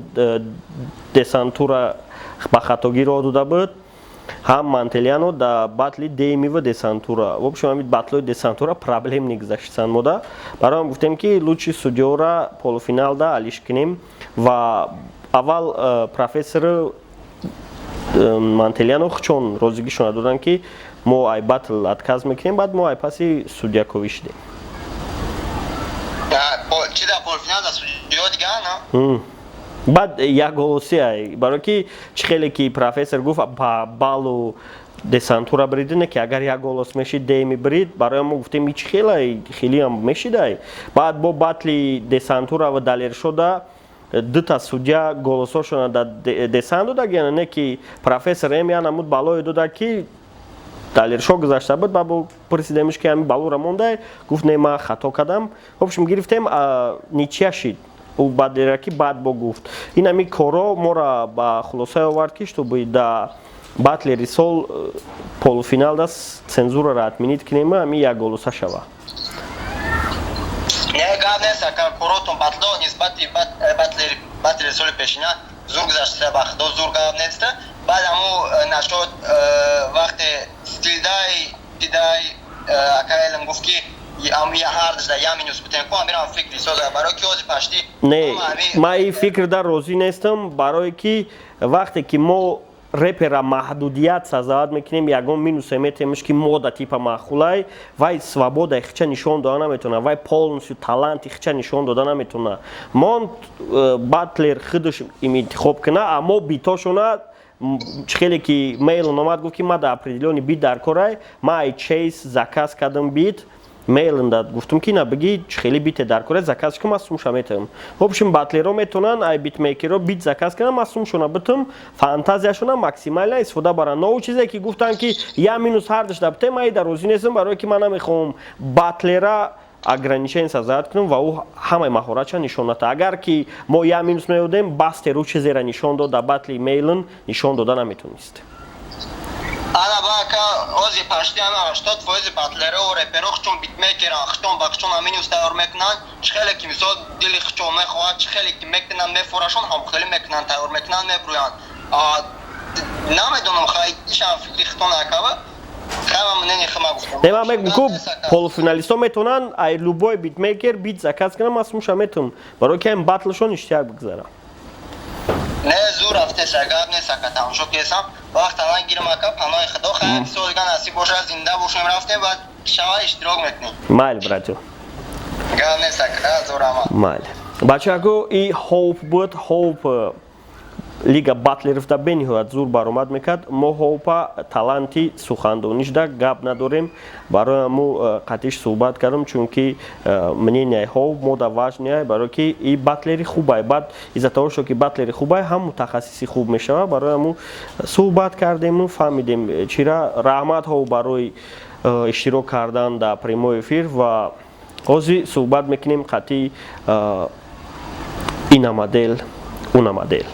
десантура ба хатогӣ роҳ дода буд, ҳам Мантелиано дар батли Демива десантура. В общем, ҳамин батлои десантура проблем гузаштсан мода. Барои гуфтем, ки лучше судьёра полуфиналда алиш кунем. Ва аввал профессор Мантелиано чон розигишона доданд, ки мо ай батл отказ мекунем, баъд мо ай паси судьяковӣ шудем. Чи дар полуфинал да судьё дига на? Баъд якголосӣ ай, барое ки чӣ хеле ки профессор гуфт, ба балу десантура бридине, ки агар як голос мешид, деми брид. Барои мо гуфтем, ичи хелай хелиам мешидай. Баъд бо батли десантура ва Далершода дута судья голосошона да десант дода, не ки профессор эм я намуд балое дода, ки Далершо гузашта буд. Ба бо пурсидемш, ки ҳамин балура мондай, гуфт, не, ман хато кардам. В общем, гирифтем, ничья шид. Ӯ баъдера ки баъд бо гуфт, ин ҳамин корро моро ба хулосае овард, ки чтобы да батлери сол полуфиналда цензурара отменить кунем, ҳамин як голоса шава. Не, гап нест, ака, коротон батло нисбати батлери соли пешина зур гузашта, ба худо зур, гап нест. Баъд ҳаму нашод вақте стилдай дидай, ака, элм гуфт, ки я минус бутем ку, амирам фикри соза, барои ки ҳози пашти. Не, ман ин фикр дар розӣ нестам, барое ки вақте ки мо репера маҳдудият сазават мекунем, ягон минусе метемш, ки мода типа маъқулай, вай свобода хича нишон дода наметавона, вай полностью таланти хича нишон дода наметавона. Мон батлер худаш им интихоб куна, аммо битошона чӣ хеле ки мейлон омад, гуфт, ки ма да определённый бит дар корай, ма ай чейс заказ кардам бит. Мейланда гуфтум, ки на бигӣ, чӣ хеле бите дар кора, заказ кун, ман сумша метавам. В общем, батлеро метавонанд ай битмейкеро бит заказ кунанд, ман сумшона битум, фантазияшона максимально истифода баранд. Но чизе ки гуфтанд, ки я минус ҳардаш да битем, ман дар розӣ нестам, барое ки ман намехоҳам батлера ограничение создавать кунам ва ӯ ҳамаи маҳоратша нишон ната. Агар ки мо я минус меодем, бастер ӯ чизера нишон дод, дар батли мейлн нишон дода наметонист. Ана бака, ози пашти ама 80% батлеро реперо хчон битмейкеран, хчон ба хчон минус тайёр мекунанд. Чӣ хеле ки, мисол, дили хчон мехоҳад, чӣ хеле ки мекунанд, мефурашон, ҳам хеле мекунанд, тайёр мекунанд, мебурӯянд. Намедонам, хай, ишам фикри хитон акава. Хама мнение хама гуфтам. Не, ман мегум, ку полуфиналистҳо метавонанд ай любой битмейкер бит заказ кунам, ман сумша метавонам, барои ки ам батлшон иштиёк бигзарам. Не, зур рафтеса, гап нест, ака, тамошо кесам. Вақт ана гирм, ака, панои худо, хайр, солган насиб боша, зинда бошем, рафтем, баъд шава иштирок мекунем. Майли, братё. Гап нест, ака, зур ама. Майли. Бачако, и Хоуп буд, Хоуп Лига батлеровда бениҳоят зур баромад мекард. Мо Хоупа таланти сухандонишда гап надорем, барои ҳаму қатиш суҳбат кардам, чунки мненияи Хоуп мода важный, барое ки и батлери хубай. Баъд из-за того, что ки батлери хубай, ҳам мутахассиси хуб мешавад, барои ҳаму суҳбат кардему фаҳмидем чира. Раҳмат, Хоуп, барои иштирок кардан дар прямой эфир. Ва ҳозир суҳбат мекунем қатъи ина модел, уна модел.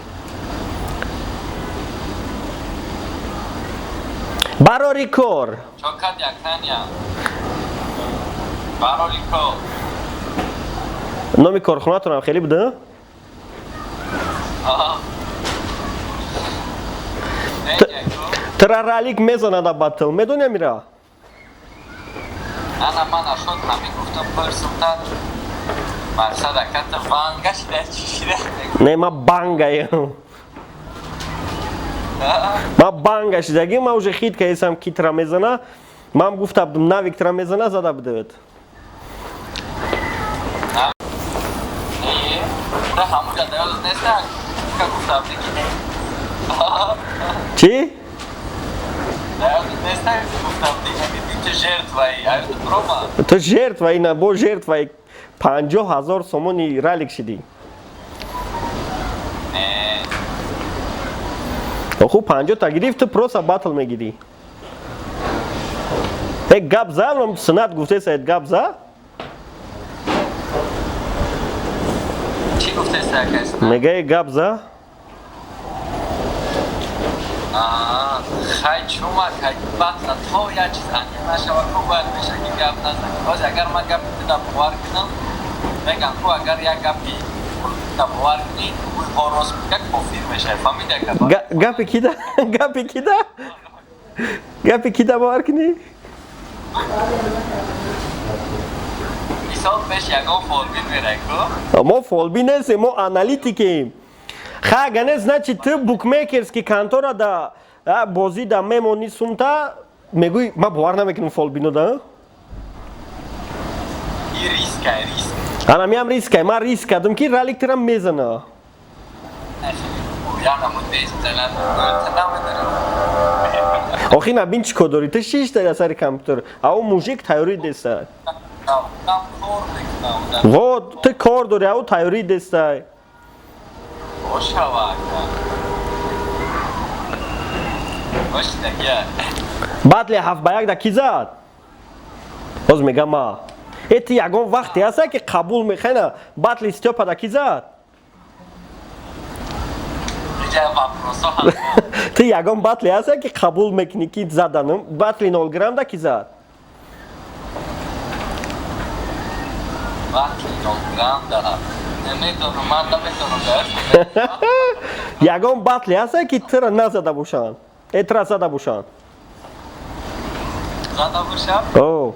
Барори кор. Чокат якания. Барори кор. Номи корхонатонам хеле буда? Тра ралик мезанада батл, медони амира? Ана ман ашод ҳамин гуфтам, пурсумтан. Мақсад, аката ванга шида, чӣ шида? Не, ма бангаям. Ма банга шидаги, ма уже хит каесам, ки тра мезана. Мам гуфта будам, навик тра мезана, зада будавед. Не, да ҳамуҷа даёз неста, ка гуфта будӣ ки Чӣ? Даёз неста, гуфта будӣ, ки ту жертваи, аю рома. Ту жертваи, на бо жертваи 50 000 сомони ралик шидӣ. Не. Хуб, 50-та гирифт, ту просто батл мегирӣ. Э, гап за, сунат гуфтеса, гап за? Чӣ гуфтеса, акас? Мегае, гап за? Хай, чума, хай, батла то як чиз аниқ нашава, ку бояд меша ки гап назанӣ. Боз агар ман гапи туда бовар кунам, мегам, ку агар як гапи туда бовар кунӣ, ҳо рост мега, кофир мешавӣ. Фаҳмиди, ака? Гапи кида? Гапи кида? Гапи кида бовар кунӣ? Мисол, пеш ягон фолбин мерай, ку? Мо фолбин нестем, мо аналитикем. Ха, ага не, значит, ту букмекерский контора да бозӣ да мемонӣ, сумта мегӯй, ман бовар намекунам фолбино да? И рискай, риск. Ана миам рискай, ман риск кардам, ки ралик тира мезана. Я намуд беззанад, намедонам. Охи, набин, чӣ кор дорӣ? Ту шишта дар сари компютер, ау мужик тайёрӣ деста. Нам кор мекунам. Вот, ту кор дорӣ, ау тайёрӣ дестай. Бошава, ака. Бошидагия. Батли 7-1 да ки зад? Боз мегам, ма э, ти ягон вақте ҳаста, ки қабул мехена. Батли Стёпа да ки зад? Иҷа вопросо ҳам. Ту ягон батле ҳаста, ки қабул мекунӣ, ки заданам? Батли 0 грамм да ки зад? Батли 0 грамм да намедонам, ман намедонам. Ягон батле ҳаста, ки тура назада бошанд, э, тура зада бошанд? Зада бошам? О,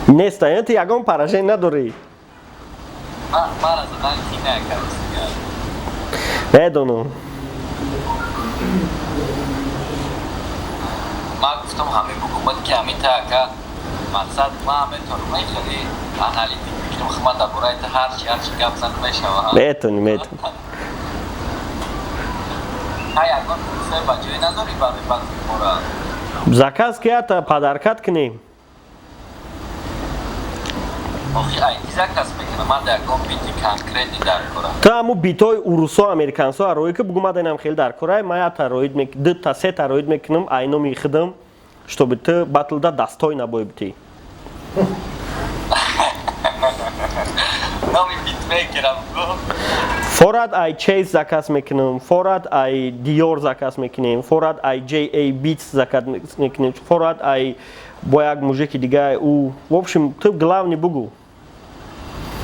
неста, э, ту ягон поражение надорӣ. Мара задан ки накардига? Медонам. Ман гуфтам, ҳамин бугумад, ки ҳамин та, ака, мақсад, ман метавонам, ман хеле аналитик мекунам, хма дар бораи та ҳарчи гап зан мешава. Метавонӣ, метавонӣ. Ҳа, ягон се ба ҷое надорӣ барои батли мора? Заказ кията подаркат кунем. Охи, ай ки заказ мекунам? Ман дар ягон бити конкретный дар корам. Ту ҳаму битои урусо, американсо ароӣ ки, бугу, ман инам хеле дар корай, ман якта роид, дута, сета роид мекунам ай номи худам, чтобы ту батлда дастой набои битӣ. Номи битмейкерам гу. Форад ай Чейз заказ мекунам, форад ай Диор заказ мекунем, форад ай JA Beats заказ мекунем, форад ай бо як мужики дига ӯ. В общем, ту главный бугу.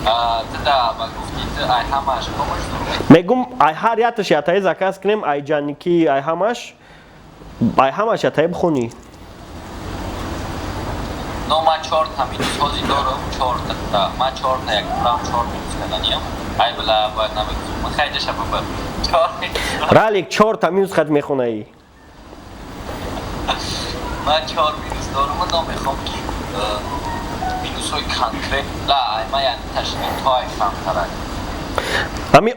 Туда ба гуфти ту ай ҳамаш комаш. Мегум, ай ҳар якташ ятаи заказ кунем, ай ҷаники, ай ҳамаш. Ай ҳамаша тай бихонӣ. Но ман чорта минус ҳози дорам, чорта. Ман чорта, як раунд чор минус карданиям. Ай била, бояд намегузорам. Ман хайҷаша бибар. Чор минус. Ралик чорта минус хат мехонаӣ. Ман чор минус дорам ва намехоҳам ки минусҳои конкрет ла ай ман яъне ташкил то ай камтарак. Ҳами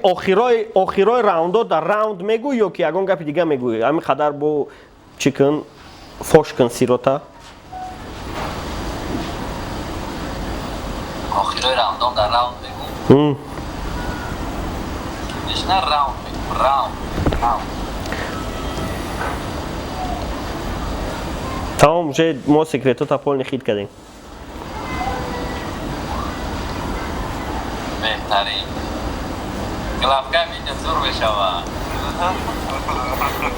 охирои раундо дар раунд мегӯй ё ки ягон гапи дига мегӯй? Ҳами қадар бо чӣ кун, фош кун сирота. Охирои раундом дар раунд мегӯм. На раунд мегӯм, раунд, раунд. Тамом, уже мо секретота полный хит кардем. Беҳтарин. Главка видео зур мешавад.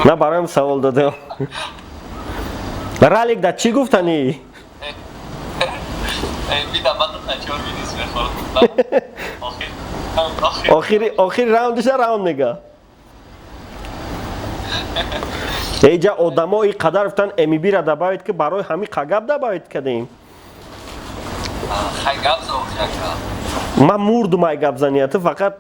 На бароям савол додам. Ралик да чӣ гуфтанӣ? Бида баъд чор минус мехӯрд. Охири охири раундиша раунд мега. Эҷа одамо и қадар гуфтан МБ-ра добавить ки барои ҳами қагаб добавить кардем. Хай гап за охи. Ман мурдум ай гап зания, ту фақат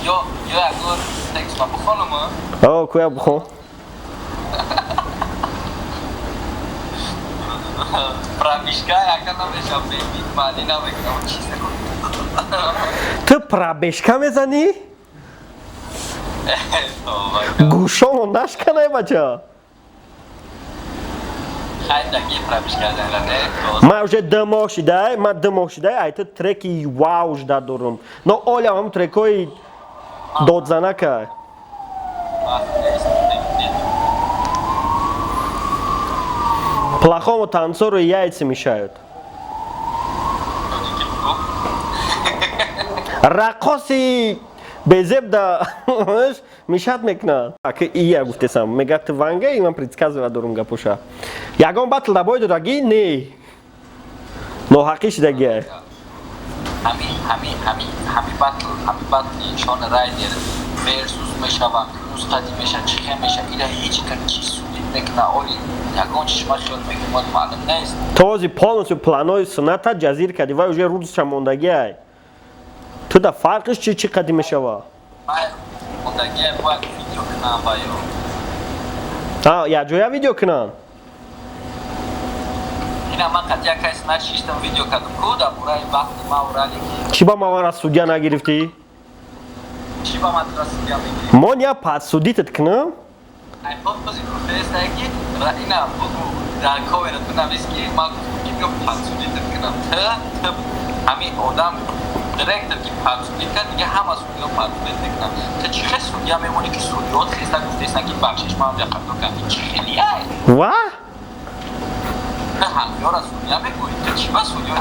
ё ягон текст ма бихонам? О, куя бихон. Пробежка яка намешав, бит маъни намекунам чизе. Ту пробежка мезанӣ? Гӯшомо нашканай, бача. Ман уже 2 моҳ шидай, ман 2 моҳ шидай, ай ту треки вау жда дорум. Но олям ҳам трекҳои додзанака. Плохому танцору яйца мешают. Раққоси безеб да мешать мекунад. Аки ия гуфтесам, мега ту ванга, и ман предсказывать дорум гапоша. Ягон батл да бой додагӣ? Не. Ноҳақӣ шидагиай. Ҳами батл, ҳами батли Шон Райдер версус мешава, плюс қади меша, чихе меша, ила ҳеҷ кар чи судит мекуна, оли ягон чиш ма хиёл мекунад, маълум нест. То ози полностью планои суната ҷазир кардӣ, вай уже рӯзша мондагиай. Ту да фарқиш чи чӣ қади мешава? Мондагиай, бояд видео кунам ва ё. А, якҷоя видео кунанд? Ина ман қати як каси нашиштам, видео кардам ку дар бораи вақти ма уралики. Чӣ ба мавара судья нагирифтӣ? Чӣ ба ман тура судья мегирӣ? Мон я подсудитат кунам? Ай бози гуфтаеста ки ина бугу дар коммент бинавис ки ман гуфтам ки биё подсудитат кунам. Ту ҳамин одам директор ки подсудит кард, дига ҳама судья подсудит мекунам. Ту чӣ хел судья мемонӣ ки судьёт хеста гуфтаестан ки бахшиш, ман бия хато кардам? Чӣ хелияй? Ва? Ту ҳамёра судья мегӯӣ, ту чӣ ба судьё?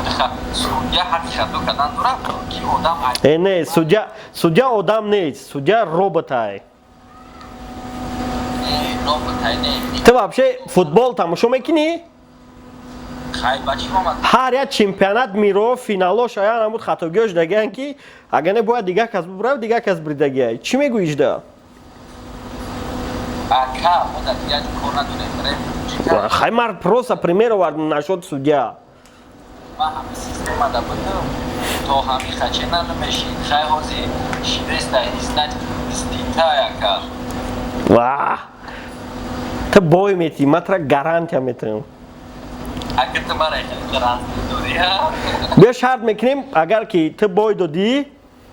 Судья ҳаққи хато кардан дорад ки одам. Э, не, судья, судья одам нест, судья роботай. Роботай не. Ту вообще футбол тамошо мекунӣ? Хай, ба чӣ омад? Ҳар як чемпионат миро финалош аян ҳамуд хатогиёш дагиян ки агар не бояд дигар кас бубрав, дигар кас бридагия. Чӣ мегӯӣ да? Ака, мо дар дигар кор надорем, реп. Хай, мар просто пример овардам нашод судья. Ман ҳами система да будам, то ҳами хаче намешид. Хай, ҳози шидеста изнать истита, ака. Ва, ту бой метӣ, ман тура гарантия метиҳам. Агар ту мара гарантия дорӣ. Биё, шарт мекунем, агар ки ту бой додӣ,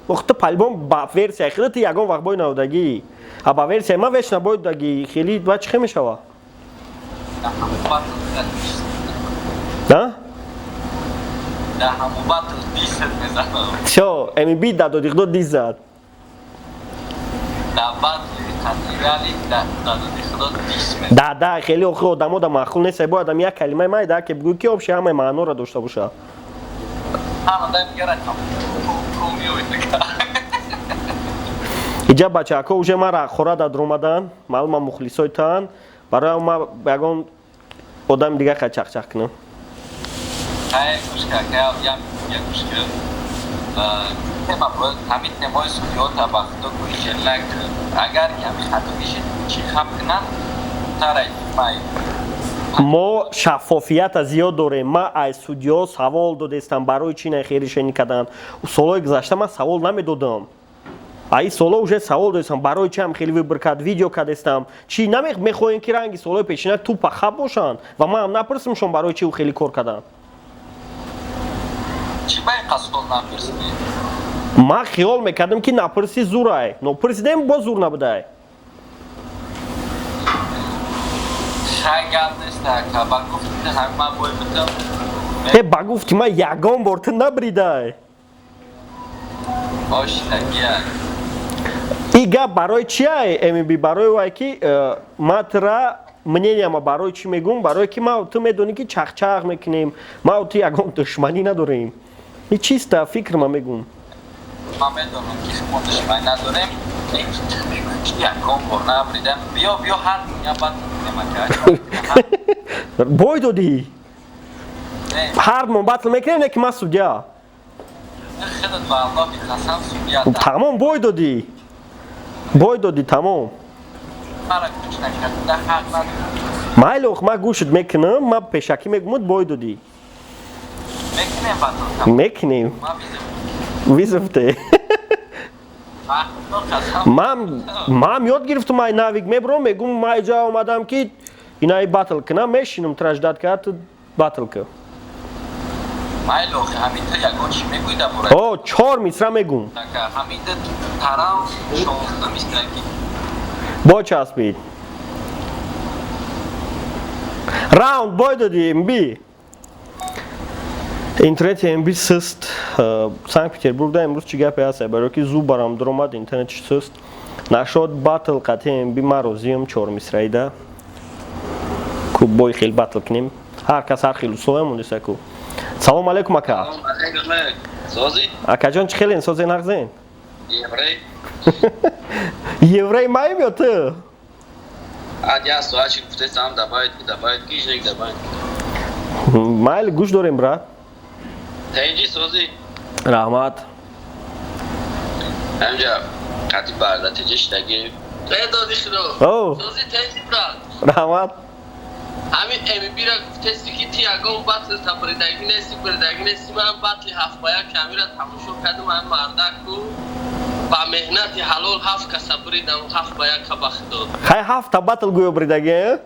ох, ту по-любому ба версияи хеле ту ягон вақт бой надодагӣ, а ба версияи ман вечно бой додагӣ, хеле ва чӣ хел мешава? Да ҳамун батл дисет мезанам. Всё, МБ да додихдо дис зад. Да батли қатирали да додихдо дис мезанам. Да, хеле охи одамо да маъқул нест, бояд ам як калимаи майда ки бигӯй ки общий ҳамаи маъноро дошта боша. Ҳама дай мегара ку миёй. Иҷа бачаҳако уже мара хора дар омадан, маълума мухлисои таан, барои ма ягон одами дигар хай чақчақ кунам. Хай, гӯш ка, я гӯш ка. Тема бояд ҳамин темаи судиёта ба худо гӯшелак, агар ки ҳамин хато кишид, чӣ хаб кунанд, тарай май. Мо шаффофията зиёд дорем. Ма аз судиё савол додестам, барои чӣ на решение карданд. Солҳои гузашта ман савол намедодам, аи солҳо уже савол додестам, барои чи ҳам хеле выбор кард, видео кардестам. Чӣ намехоҳем, ки ранги солҳои пешина тупа хаб бошанд ва ман ҳам напурсимшон, барои чи ӯ хеле кор карданд. Чӣ ба ин қасол напурсидӣ? Ман хиёл мекардам, ки напурси зурай, но пурсидем, боз зур набудай. Хай, гап нест, ака, ба гуфти ҳами ман бой будам. Э, ба гуфти ман ягон бор ту набридай. Оштагия. И гап барои чиай, мб? Барои вай ки ма тра мненияма барои чӣ мегӯм? Барое ки ма ту медонӣ, ки чахчах мекунем, ма ту ягон душманӣ надорем, и чиста фикр ма мегӯм. Ман медонам, ки мо душманӣ надорем, лекин ту мегӯӣ, ки ягон бор набридам. Биё, биё, ҳар дунё бад мекунем, ака. Бой додӣ, ҳар мо батл мекунем, не ки ман судья. Худат ба Аллоҳи қасам, судья. Тамом, бой додӣ, бой додӣ, тамом. Мара гӯш накарда ҳақ надорӣ. Майли, ох, ман гӯшат мекунам, ман пешакӣ мегӯмуд, бой додӣ. Мекунем батл. Мекунем. Вызов те. Ман ёд гирифтум, ай навик мебурам, мегум, ман иҷа омадам, ки инаи батл кунам, мешинам, траждат кард, ту батл ка. Майли, охи, ҳамида ягон чӣ мегӯӣ дар бораи? О, чор мисра мегум. Ака, ҳамида тарам 16 мисраки. Бо часпид раунд, бой додӣ, мби. Интернети мби сист Санкт Петербургда имрӯз чӣ гапе ҳаст, барое ки зуб барам дуромад, интернетиш сист нашод. Батл қатъи мби ман розиам, чор мисраида ку бой хел батл кунем, ҳар кас ҳар хел условия мондеса ку. Салом алейкум, ака. Акаҷон, чӣ хелен, созе, нағзен? Еврей маем ё ту? Добавить, добавить, добавить. Майли, гӯш дорем, брат. Тенҷи, созӣ? Раҳмат. Ҳамҷа қати бардатиҷа шидаги. Доди худо. Сози, тенҷи, брат. Раҳмат. Ҳамин мб-ра гуфтести, ки ти ягон батл та биридагӣ нести, биридагӣ нести. Ман батли ҳафт ба як камира тамошо кардам, ҳам мардаку ба меҳнати ҳалол ҳафт каса биридам, ҳафт ба яка, ба худо. Хай, ҳафта батл гӯё биридагӣ?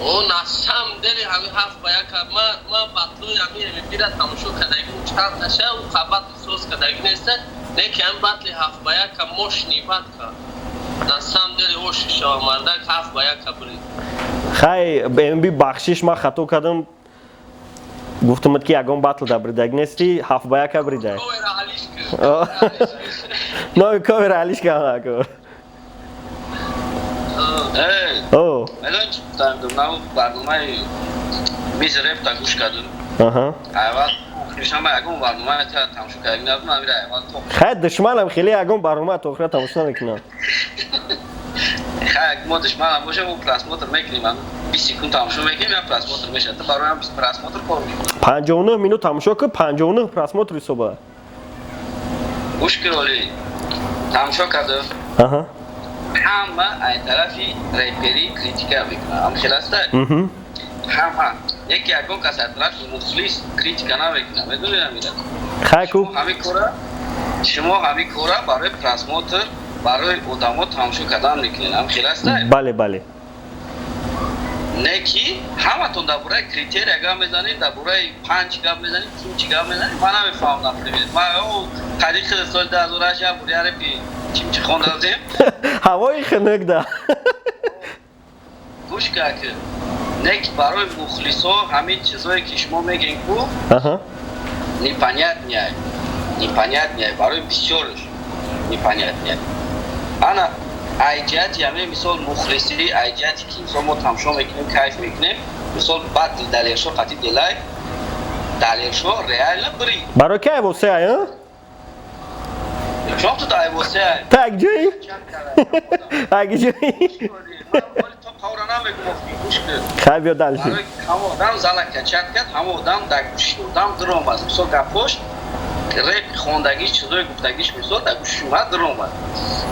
О, на самом деле ҳамин ҳафт ба яка ман батлои ҳамин мб-ра тамошо кардагим чанд таша, қа батл соз кардагӣ неста, не ки ҳамин батли ҳафт ба яка мощный батл, на самом деле оши шава, мардак ҳафт ба яка бирид. Хай, мб, бахшиш, ман хато кардам, гуфтамад, ки ягон батл да бридаг нести, ҳафт ба яка бридай. Номи ковера алиш канаку. О, барномаи миз репта гӯш кардум. Аввал охиршама ягон барнома тамошо кардем набудам, амира аввал то. Хай, душманам хеле ягон барнома то охира тамошо намекунам. Хай, мо душманам бошем, мо просмотр мекунем, 20 секунд тамошо мекунем, я просмотр мешавад. Ту барои просмотр кор мекунӣ. 59 минут тамошо кун, 59 просмотр ҳисоба. Гӯш кун, оли тамошо кардам. Ҳама ай тарафи репери критика мекунад, ам хел аста, ҳама. Яке ягон кас аз тарафи мухлис критика намекунад, медонӣ, амира? Хай ку. Ҳамин кора, шумо ҳамин кора барои просмотр, барои одамо тамошо кардан мекунед, ам хел аста? Бале, бале. Не ки ҳаматон дар бораи критерия гап мезанед, дар бораи панҷ гап мезанед, ким чӣ гап мезанед, ман намефаҳмам. Например, ман таърихи соли 2008 як бор я репи чимчи хонда будем. Ҳавои хунук да. Гӯш кар, ки не ки барои мухлисо ҳамин чизое ки шумо мегӯед ку непонятный, непонятный, барои бисёрш непонятный. Ана ай ҷиҳати ҳамин, мисол, мухлисӣ, ай ҷиҳати ки, мисол, мо тамошо мекунем, кайф мекунем, мисол, батли Далершо қати Делай, Далершо реально бирид. Барои ки айвосе ай? Чон ту айвосе? Так ҷои ак ҷои. То намегум, гӯш кун. Хай, биё дальше. Ҳама одам зала качать кард, ҳама одам дар гӯши одам дуромад, мисол, гапош. Реп хондагиш, чизои гуфтагиш, мисол, дар гӯши ма даромад.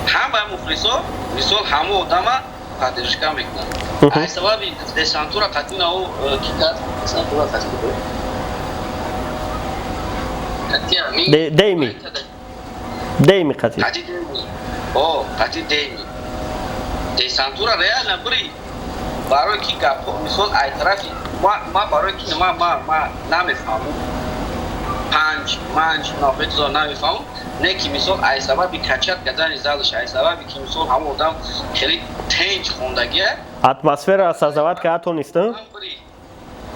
Ҳама мухлисо, мисол, ҳама одама поддержка мекунанд. Ай сабаби десантура қатина ӯ ки кард, десантура қатӣ Дейми. Дейми қатӣ. Қатӣ Дейми. О, қатӣ Дейми. Десантура реально бири. Барои ки гапҳо, мисол, ай тарафи ма, барои ки ма намефаҳмам. Панҷ, манҷ, нафетзо намефаҳмам. Не ки, мисол, ай сабаби качать кардани залаш, ай сабаби ки, мисол, ҳамон одам хеле тенҷ хондагия. Атмосфера создавать карда тонист?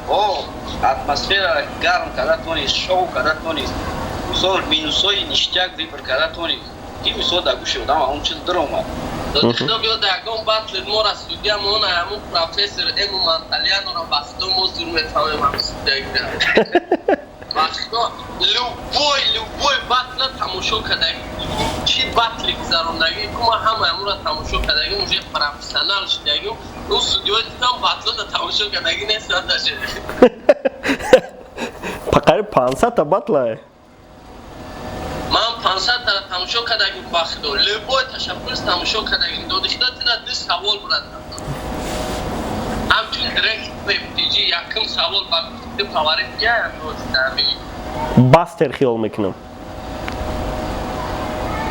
О, атмосфера гарм карда тонист, шоу карда тонист. Мисол, минусои ништяк выбор карда тонист. Ки, мисол, дар гӯши одам он чиз даромад. Худо биёд, ягон батл мора судья мона ҳамун профессор Эму Манталианора, ба худо, мо зур мефаҳмем ҳамин судьягира. Ба худо, любой батла тамошо кардаги, чӣ батли гузарондагӣ ку, ма ҳама ҳамура тамошо кардагим, уже профессионал шудагим. Ӯ судьёи дидам, батлада тамошо кардагӣ нестанд даже. Қариб 500-та батлае. Ман 500 тара тамошо кардагим, ба худо, любой ташаккурс тамошо кардагим. Доди худо, тина ду савол бурад, ҳамчун директ рефтиҷи. Якум савол ба гуфти фаворит я? Бастер хиёл мекунам.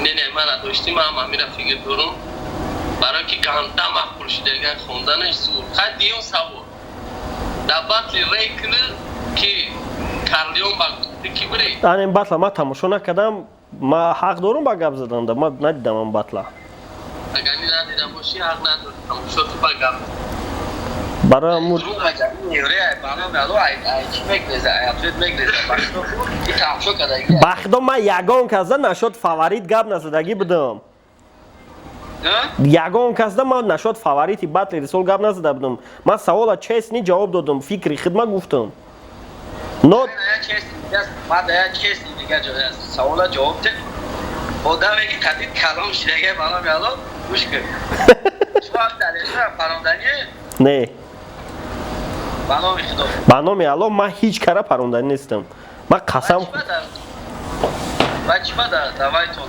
Не, ман надоштим, ман ҳамира фикр дорум, барои ки ганда маъқул шудаган, хонданаш зур. Хай, дуюм савол: дар батли рейкли ки Карлион ба гуфти ки бири? Ан батла ман тамошо накардам. Ма ҳақ дорум ба гап заданда? Ман надидам ан батла. Агар надида бошӣ, ҳақ надорӣ тамошо ту ба гап. Барои ҳамун. Ба Ба худо, ман ягон касда нашод фаворит гап назадагӣ будам. Ягон касда ман нашод фаворити батли рисол гап назада будам. Ман савола честный ҷавоб додам, фикри хидма гуфтам, но Савола ҷавоб дед. Одаме ки қадид калом шидага, ба номи Алло, гӯш кун. Шумо далелшо парондание? Не. Ба номи Худо. Ба номи Алло, ман ҳеҷ кара паронданӣ нестам, ман қасам. Ва чиба да давайтон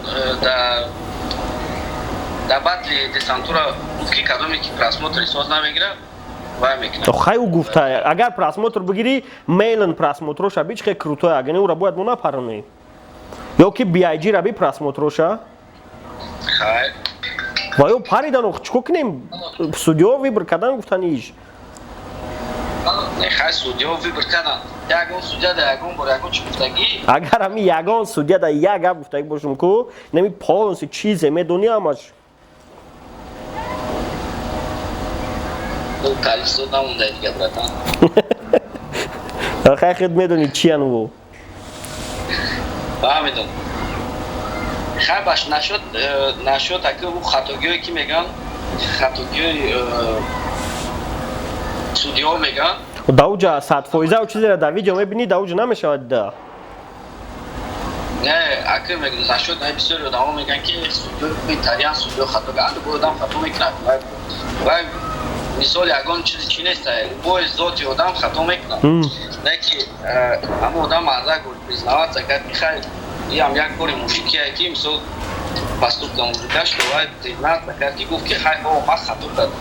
да батли десантура гуфт, ки кадоме ки просмотри соз намегира, вай мекунад? Хай, ӯ гуфта, агар просмотр бигирӣ, мейлн просмотроша би, чихе крутой. Агар не, ӯра бояд мо напаронем. Ё ки BIG ра би просмотроша. Хай. Ва ё паридан, ох, чико кунем? Судьё выбор кардан, гуфтани иш. Не, хай, судьё выбор кардан. Ягон судья да ягон бор ягон чӣ гуфтагӣ? Агар ҳами ягон судья да як гап гуфтагӣ бошум ку, нами полностью чизе медонӣ ҳамаш. Таърифзод намонда дига, братан. Хай, худ медонӣ чиян ӯ. Фаҳмидам. Хай, баш нашуд, нашуд. Аки ӯ хатогиҳое ки мегӯянд, хатогиҳои судиҳо мегӯянд. Дауҷа 100%. У чизеро дар видео мебинӣ, дауҷа намешавад да. Не, аки мегӯям, нашуд. Бисёри одамо мегӯянд, ки судиё италиан, судиё хато. Андо одам хато мекунад. Вай, мисол, ягон чизи чи нест, любой зоти одам хато мекунад. Не ки ҳамон одам мардак признаваться кард, ки хай, иам як кори мужикие, ки, мисол, поступка мужика, что вай признаться кард, ки гуфт, ки хай, о, ман хато кардам.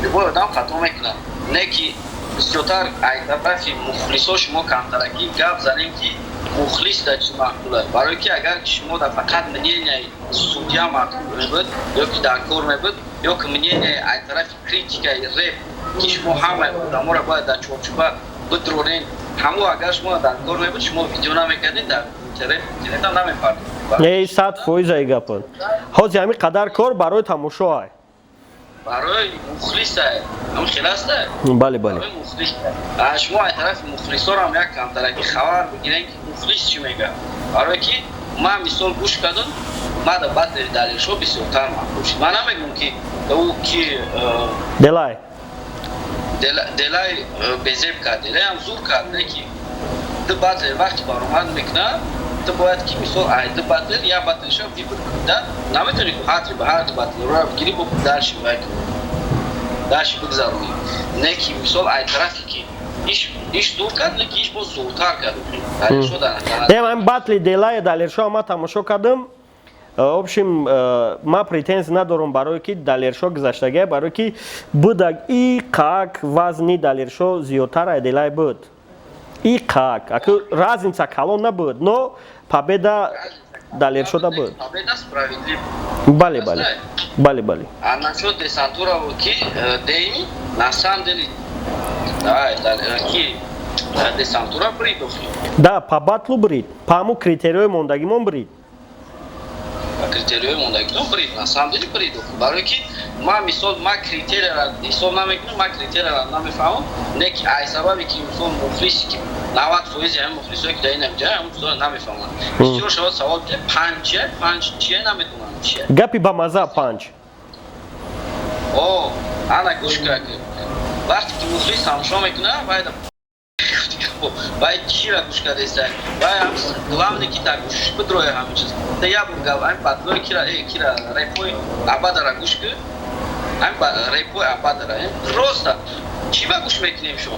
Любой одам хато мекунад. Не ки бисёртар ай тарафи мухлисо шумо камтаракӣ гап занем, ки мухлис да чӣ маъқул аст. Барое ки агар шумо да фақат мненияи судья маъқул мебуд ё ки дар кор мебуд, ё ки мненияи ай тарафи критикаи реп, ки шумо ҳамаи одаморо бояд дар чорчӯба бидронен, ҳамо агар шумо дар кор мебуд, шумо видео намекардед, дар интернетам намепардохтед. Не, 100% ай гапа. Ҳозир ҳамин қадар кор барои тамошо ай. Барои мухлис ай, ҳам хел аст. Бале. Барои мухлис. Шумо ай тарафи мухлисорам як камтараки хабар бигирен, ки мухлис чӣ мегӯяд. Барое ки ман, мисол, гӯш кардам, мада баъд далелшо бисёртар маъқул шуд. Ман намегӯям, ки ӯ ки Делай. Делай безеб кард, делайам зур кард. Не ки ду батл вақти баромад мекунад, ту бояд ки, мисол, ай ду батл як батлша выбор кунӣ да. Наметавонӣ ки ҳар ба ҳар ду батлро бигирӣ, бо дальше вай кунӣ, дальше бигзаронӣ. Не ки, мисол, ай тарафе ки Иш зур кард, лекин иш боз зуртар кард. Далершо. Не, ман батли Делая Далершо ма тамошо кардам. В общем, ма претензия надорам, барое ки Далершо гузаштагия, барое ки будаг и қак вазни Далершо зиёдтар ай Делай буд. И қак аку разница калон набуд, но победа Далершода буд. Победа справедлив. Бале. А насчет десантура ки дейми, на самом деле, да, ки десантура брид охи. Да, по батлу брид, по ҳамун критериои мондагимон брид. По критериои мондагитон брид, на самом деле брид. Барое ки ман, мисол, ман критерияра ҳисоб намекунам, ман критерияра намефаҳмам, не ки ай сабабе ки, мисол, мухлиси ки 90% ҳамин мухлисое ки дар ин ҷа ҳамин чизоро намефаҳманд. Бисёр шавад савол ки панҷ чия, панҷ чия, намедонанд чия. Гапи ба маза панҷ. О, ана гӯш кар, вақте ки мухлис тамошо мекунад, вай чира гӯш кардеста, вай главное ки дар гӯшаш бидроя ҳамин чиз. Та як бор гап ҳамин батлои кира, кира, репои абадара гӯш ки, ҳамин репои абадара просто чӣ ба гӯш мекунем шумо?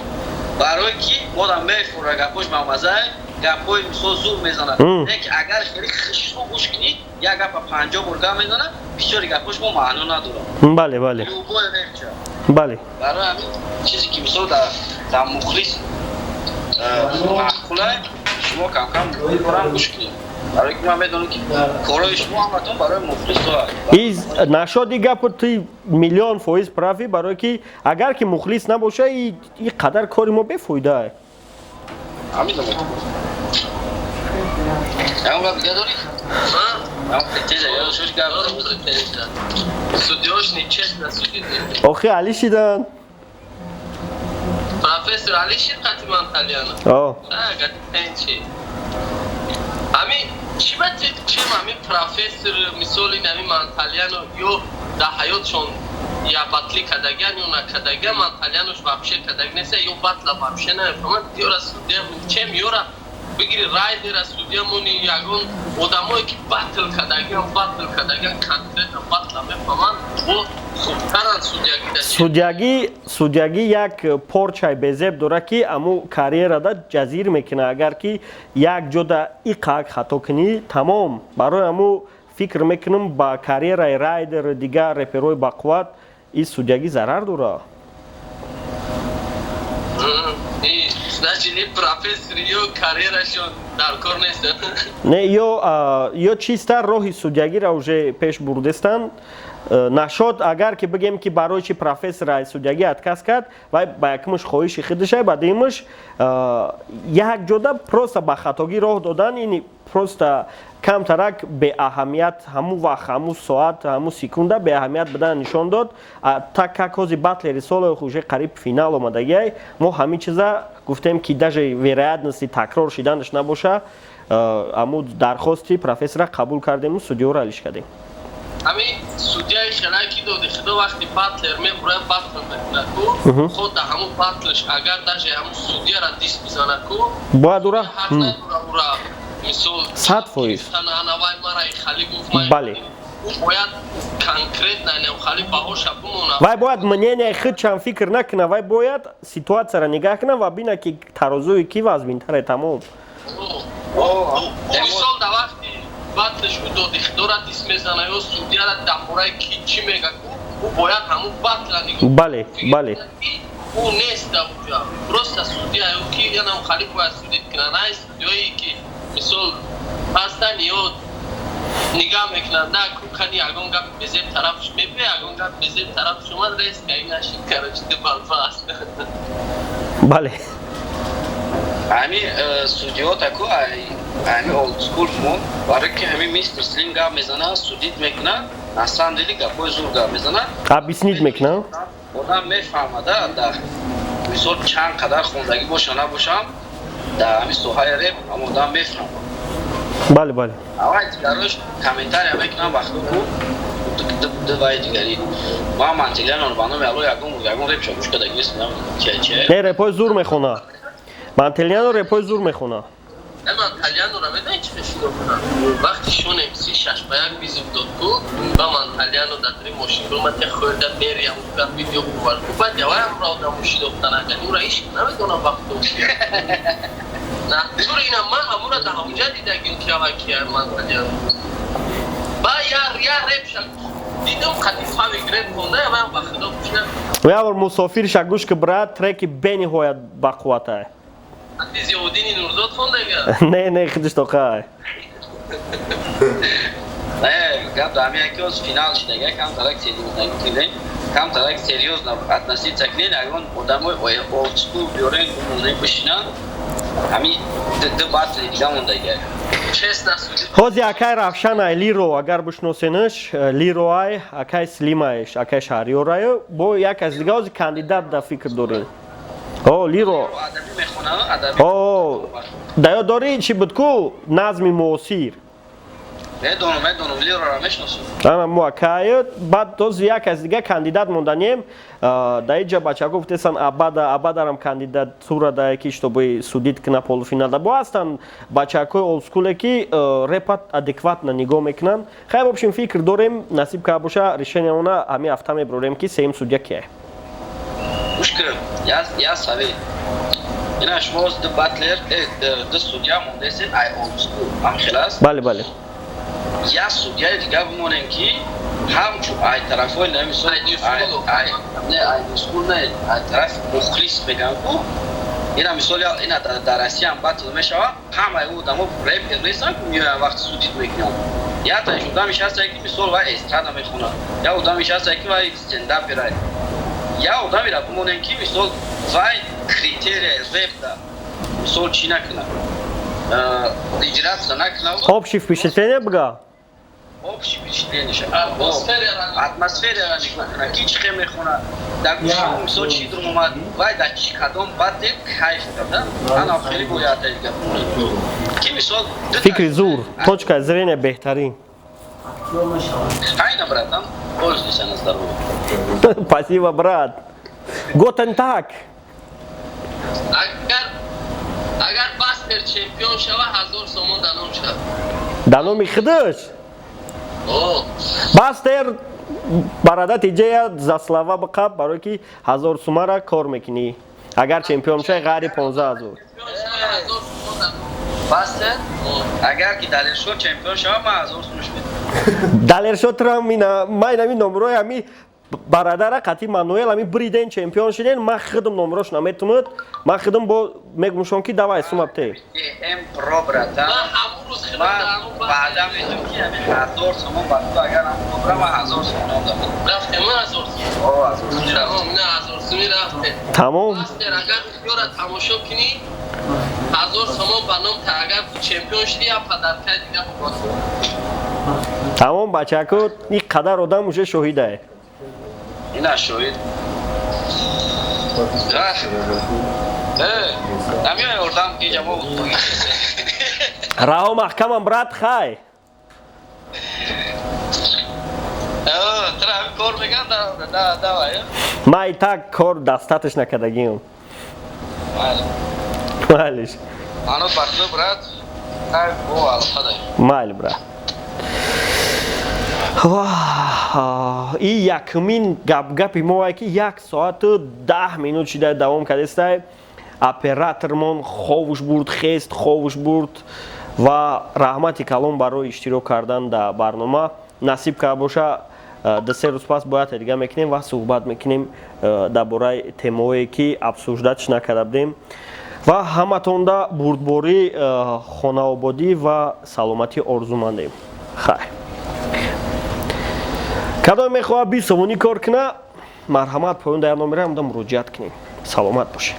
Барое ки модам мефура, гапош мамазае, гапҳои, мисол, зур мезанад. Не ки агар хеле хушрӯ гӯш кунӣ, як гапа 50 бор гап мезанад, бисёри гапҳош мо маъно надорад. бале бале Любой репча. Барои ҳамин чизе ки, мисол, дар мухлис маъқулай, шумо камкам мухлисорам гӯш кунед, барое ки ман медонам, ки корҳои шумо ҳаматон барои мухлисо. Из нашоди гапу ты миллион фоиз прав и, барое ки агар ки мухлис набоша, и қадар кори мо бефоида. Ҳамин ягон гап дига дорӣ? Претензия ёдошош гап. Судёш нечестно судит. Охи али шидан. Профессор Али шид қати Манталиано. О. Гати ами чӣ ба чем ами профессор, мисоли, ами Манталиано ё дар ҳаётшон я батли кардагиан ё накардагиан, Манталианош вообще кардаги неста, ё батла вообще намефаҳмад, ёра судья чем, ёра бигири райдера судья мони, ягон одамое ки батл кардагиан, батл кардагиан, конкретно батла мефаҳманд, бо хубтаранд судьягӣ. Судьягӣ як порчаи безеб дора, ки аму карьерада ҷазир мекунад. Агар ки як ҷода иқак хато кунӣ, тамом. Барои аму фикр мекунам, ба карьераи Райдер, дигар реперои бақувват ин судьягӣ зарар дора. Значит, профессор ё карьерашон дар кор нест. Не, ё чиста роҳи судьягиро уже пеш бурдестанд. Нашод, агар ки бигем, ки барои чи профессор аз судьягӣ отказ кард, вай ба якумаш хоҳиши худашай, ба дуюмаш як ҷода просто ба хатогӣ роҳ додан, ин просто камтарак беаҳамият, ҳамун вақт, ҳамун соат, ҳамун секунда беаҳамият будан нишон дод. Так как ҳози батлери соло уже қариб финал омадагиай, мо ҳамин чиза гуфтем, ки даже вероятности такрор шиданаш набоша, аму дархости профессора қабул кардему судьёро алиш кардем. Ҳамин судьяи хелай ки доди худо, вақти батлер мебурад, батл мекунад ку, худ да ҳамун батлш агар даже ҳамун судьяра дис бизана ку, бояд ура ҳақ надора ура, мисол, 100%. Анавай мара хали гуфт. Ӯ бояд конкретно хали баҳоша бимонад. Вай бояд мнение худшам фикр накуна, вай бояд ситуатсияро нигаҳ куна ва бина, ки тарозуи ки вазминтаре, тамом. Мисол, да вақти батлш ӯ доди худора дис мезана ё судьяра, дар бораи ки чӣ мега ку, ӯ бояд ҳамун батла нигоҳ бале бале Ӯ нест дар уҷа, просто судья ё ки янам хали бояд судить кунад. Най судьяе ки, мисол, ҳастан ё нигаҳ мекунанд, на кукани ягон гап безеб тарафш мебиё, ягон гап безеб тарафш омад, резко ин нашид, короче, ду балфа аст. Ҳами судиҳо таку ҳами old school мо, барои ки ҳами мистер Слим гап мезана, судить мекунад, на самом деле гапҳои зур гап мезанад. Объяснить мекунад. Одам мефаҳмада, дар мисол чанд қадар хондагӣ боша набошам, дар ҳами соҳаи реп ҳам одам мефаҳмад. бале бале Аввал дигарош комментария мекунам, вақто ку вай дигари ман Мантелианон, ба номи Алло, ягон репша гӯш кардаги нест, намедонам чия чия. Не, репои зур мехона Мантелиано, репои зур мехона. Ман Тальянора медонӣ чӣ шинохтам? Вақти Шон МС 6-1 вызов дод ку, ба ман Тальяно дар три мошин бурмад, я хӯрда бериям гуфтам, видео бувар ку, баъд яваям ро одамо шинохтан, агар ура ҳеч намедонам вақто. На, тур ина ман ҳамура дар ҳамуҷа дидагим, ки ава кия ман Тальяно. Ба я репша дидам, қати фавик реп хонда, яваям ба худо кушна. Я бор мусофирша гӯш ки, брат, треки бениҳоят бақувватай. Қати Зиёддини Нурзод хондага? Не, не, худиш тоқай. Не, гап дар ҳамин ки ҳоз финал шидага, камтарак серьёзно кунем, камтарак серьёзно относиться кунем, ягон одамои олдскул биёрем, бимонем, бишинанд, ҳамин ду батли дига мондага. Честно судить. Ҳози акай Равшанай Лиро, агар бишносенаш, Лироай, акай Слимаеш, акай Шаҳриёраю, бо як аз дига ҳози кандидат да фикр дорем. О, Лиро. Адабӣ мехонад, адабӣ. О, да ёд дорӣ, чӣ буд ку, назми муосир. Медонам, медонам, Лирора мешиносам. Ана мо акай, баъд този як аз дига кандидат монданем. Да иҷа бачаҳо гуфтесан, абада абадарам кандидатура да ки чтобы судить кна полуфинал да. Бо ҳастанд бачаҳакои олдскуле ки репат адекватно нигоҳ мекунанд. Хай, в общем, фикр дорем, насиб ка боша, решение она ҳамин ҳафта меброрем, ки сеюм судья кие. Гӯш кун, я совет. Ина шумо ҳоз ду батлер, ду судья мондесед, ай олдскул, ҳам хел аст? Бале, бале. Я судьяи дига бимонем, ки ҳамчун ай тарафҳои намисол, не, ай нюскул не, ай тарафи мухлис мегӯям ку. Ина мисол, ина дар Россия ҳам батл мешавад, ҳамаи ӯ одамо репер нестанд ку, меоянд вақти судить мекунанд. Я таиш одамиш ҳастае, ки мисол вай эстрада мехонад, я одамиш ҳастае, ки вай стендапера. Я одамеро бимонем, ки мисол вай критерия репда мисол чӣ накунад, иҷратса накунад. Общий впечатление бга. Общий впечатление, атмосферара нигоҳ кунад, ки чӣ хел мехонад, дар гӯши мисол чӣ дурм омад, вай дар чӣ кадом батл кайф карда. Ана хеле бояд гап, ки мисол Фикри зур, точка зрения беҳтарин. Хайна, братан, пользуйся на здоровье. Спасибо, брат, guten Tag. Агар Бастер чемпион шава, 1000 сомон дар ном шавад. Дар номи худаш. Бастер бародар, тиҷая за слова биқаб, барое ки 1000 сумара кор мекунӣ. Агар чемпион шавӣ, ғайри 15 000. Бастер, агар ки Далершо чемпион шава, ман 1000 сумаш медиҳам. Далершо трам ина ман инами номрои ҳами барадара қати Мануэл ами бриден, чемпион шиден, ман худам номрош наметунад, ман худам бо мегумшон, ки давай сумабте. М про, братан, ман ваъда медиҳам, ки ҳами 1000 сомон ба ту, агар ҳам бубра, ман 1000 сомон дам. Рафтем, 1000 сом. О, 1000 сум. Тамом, на 1000 суми рафтем. Тамом. Бастер, агар видеора тамошо кунӣ, 1000 сомон ба ном та, агар чемпион шудӣ, я подаркаи дига. Тамом, бачаку, ин қадар одам уже шоҳидае. Ина шоҳид. Намеои ордам, ки ҷамо. Раҳо маҳкамам, брат, хай. Тра кор меган, давай. Ман и так кор дастаташ накардагиам. Майлиш. Ано бахту, брат, хай, бо алоқа даем. Майли, брат. И якумин гапгапи мо, ки 1 соату 10 минут шида давом кардестай. Оператормон ховуш бурд, хест ховуш бурд. Ва раҳмати калон барои иштирок кардан дар барнома. Насиб карда боша, 2-3 рӯз пас бояд дига мекунем ва суҳбат мекунем дар бораи темаое, ки обсуждать накарда будем. Ва ҳаматонда бурдборӣ, хонаободӣ ва саломатӣ орзумандем. Хайр, кадоме мехоҳад 20 сомонӣ кор куна, марҳамат, поён дар номера ҳамда муроҷиат кунем. Саломат бошед.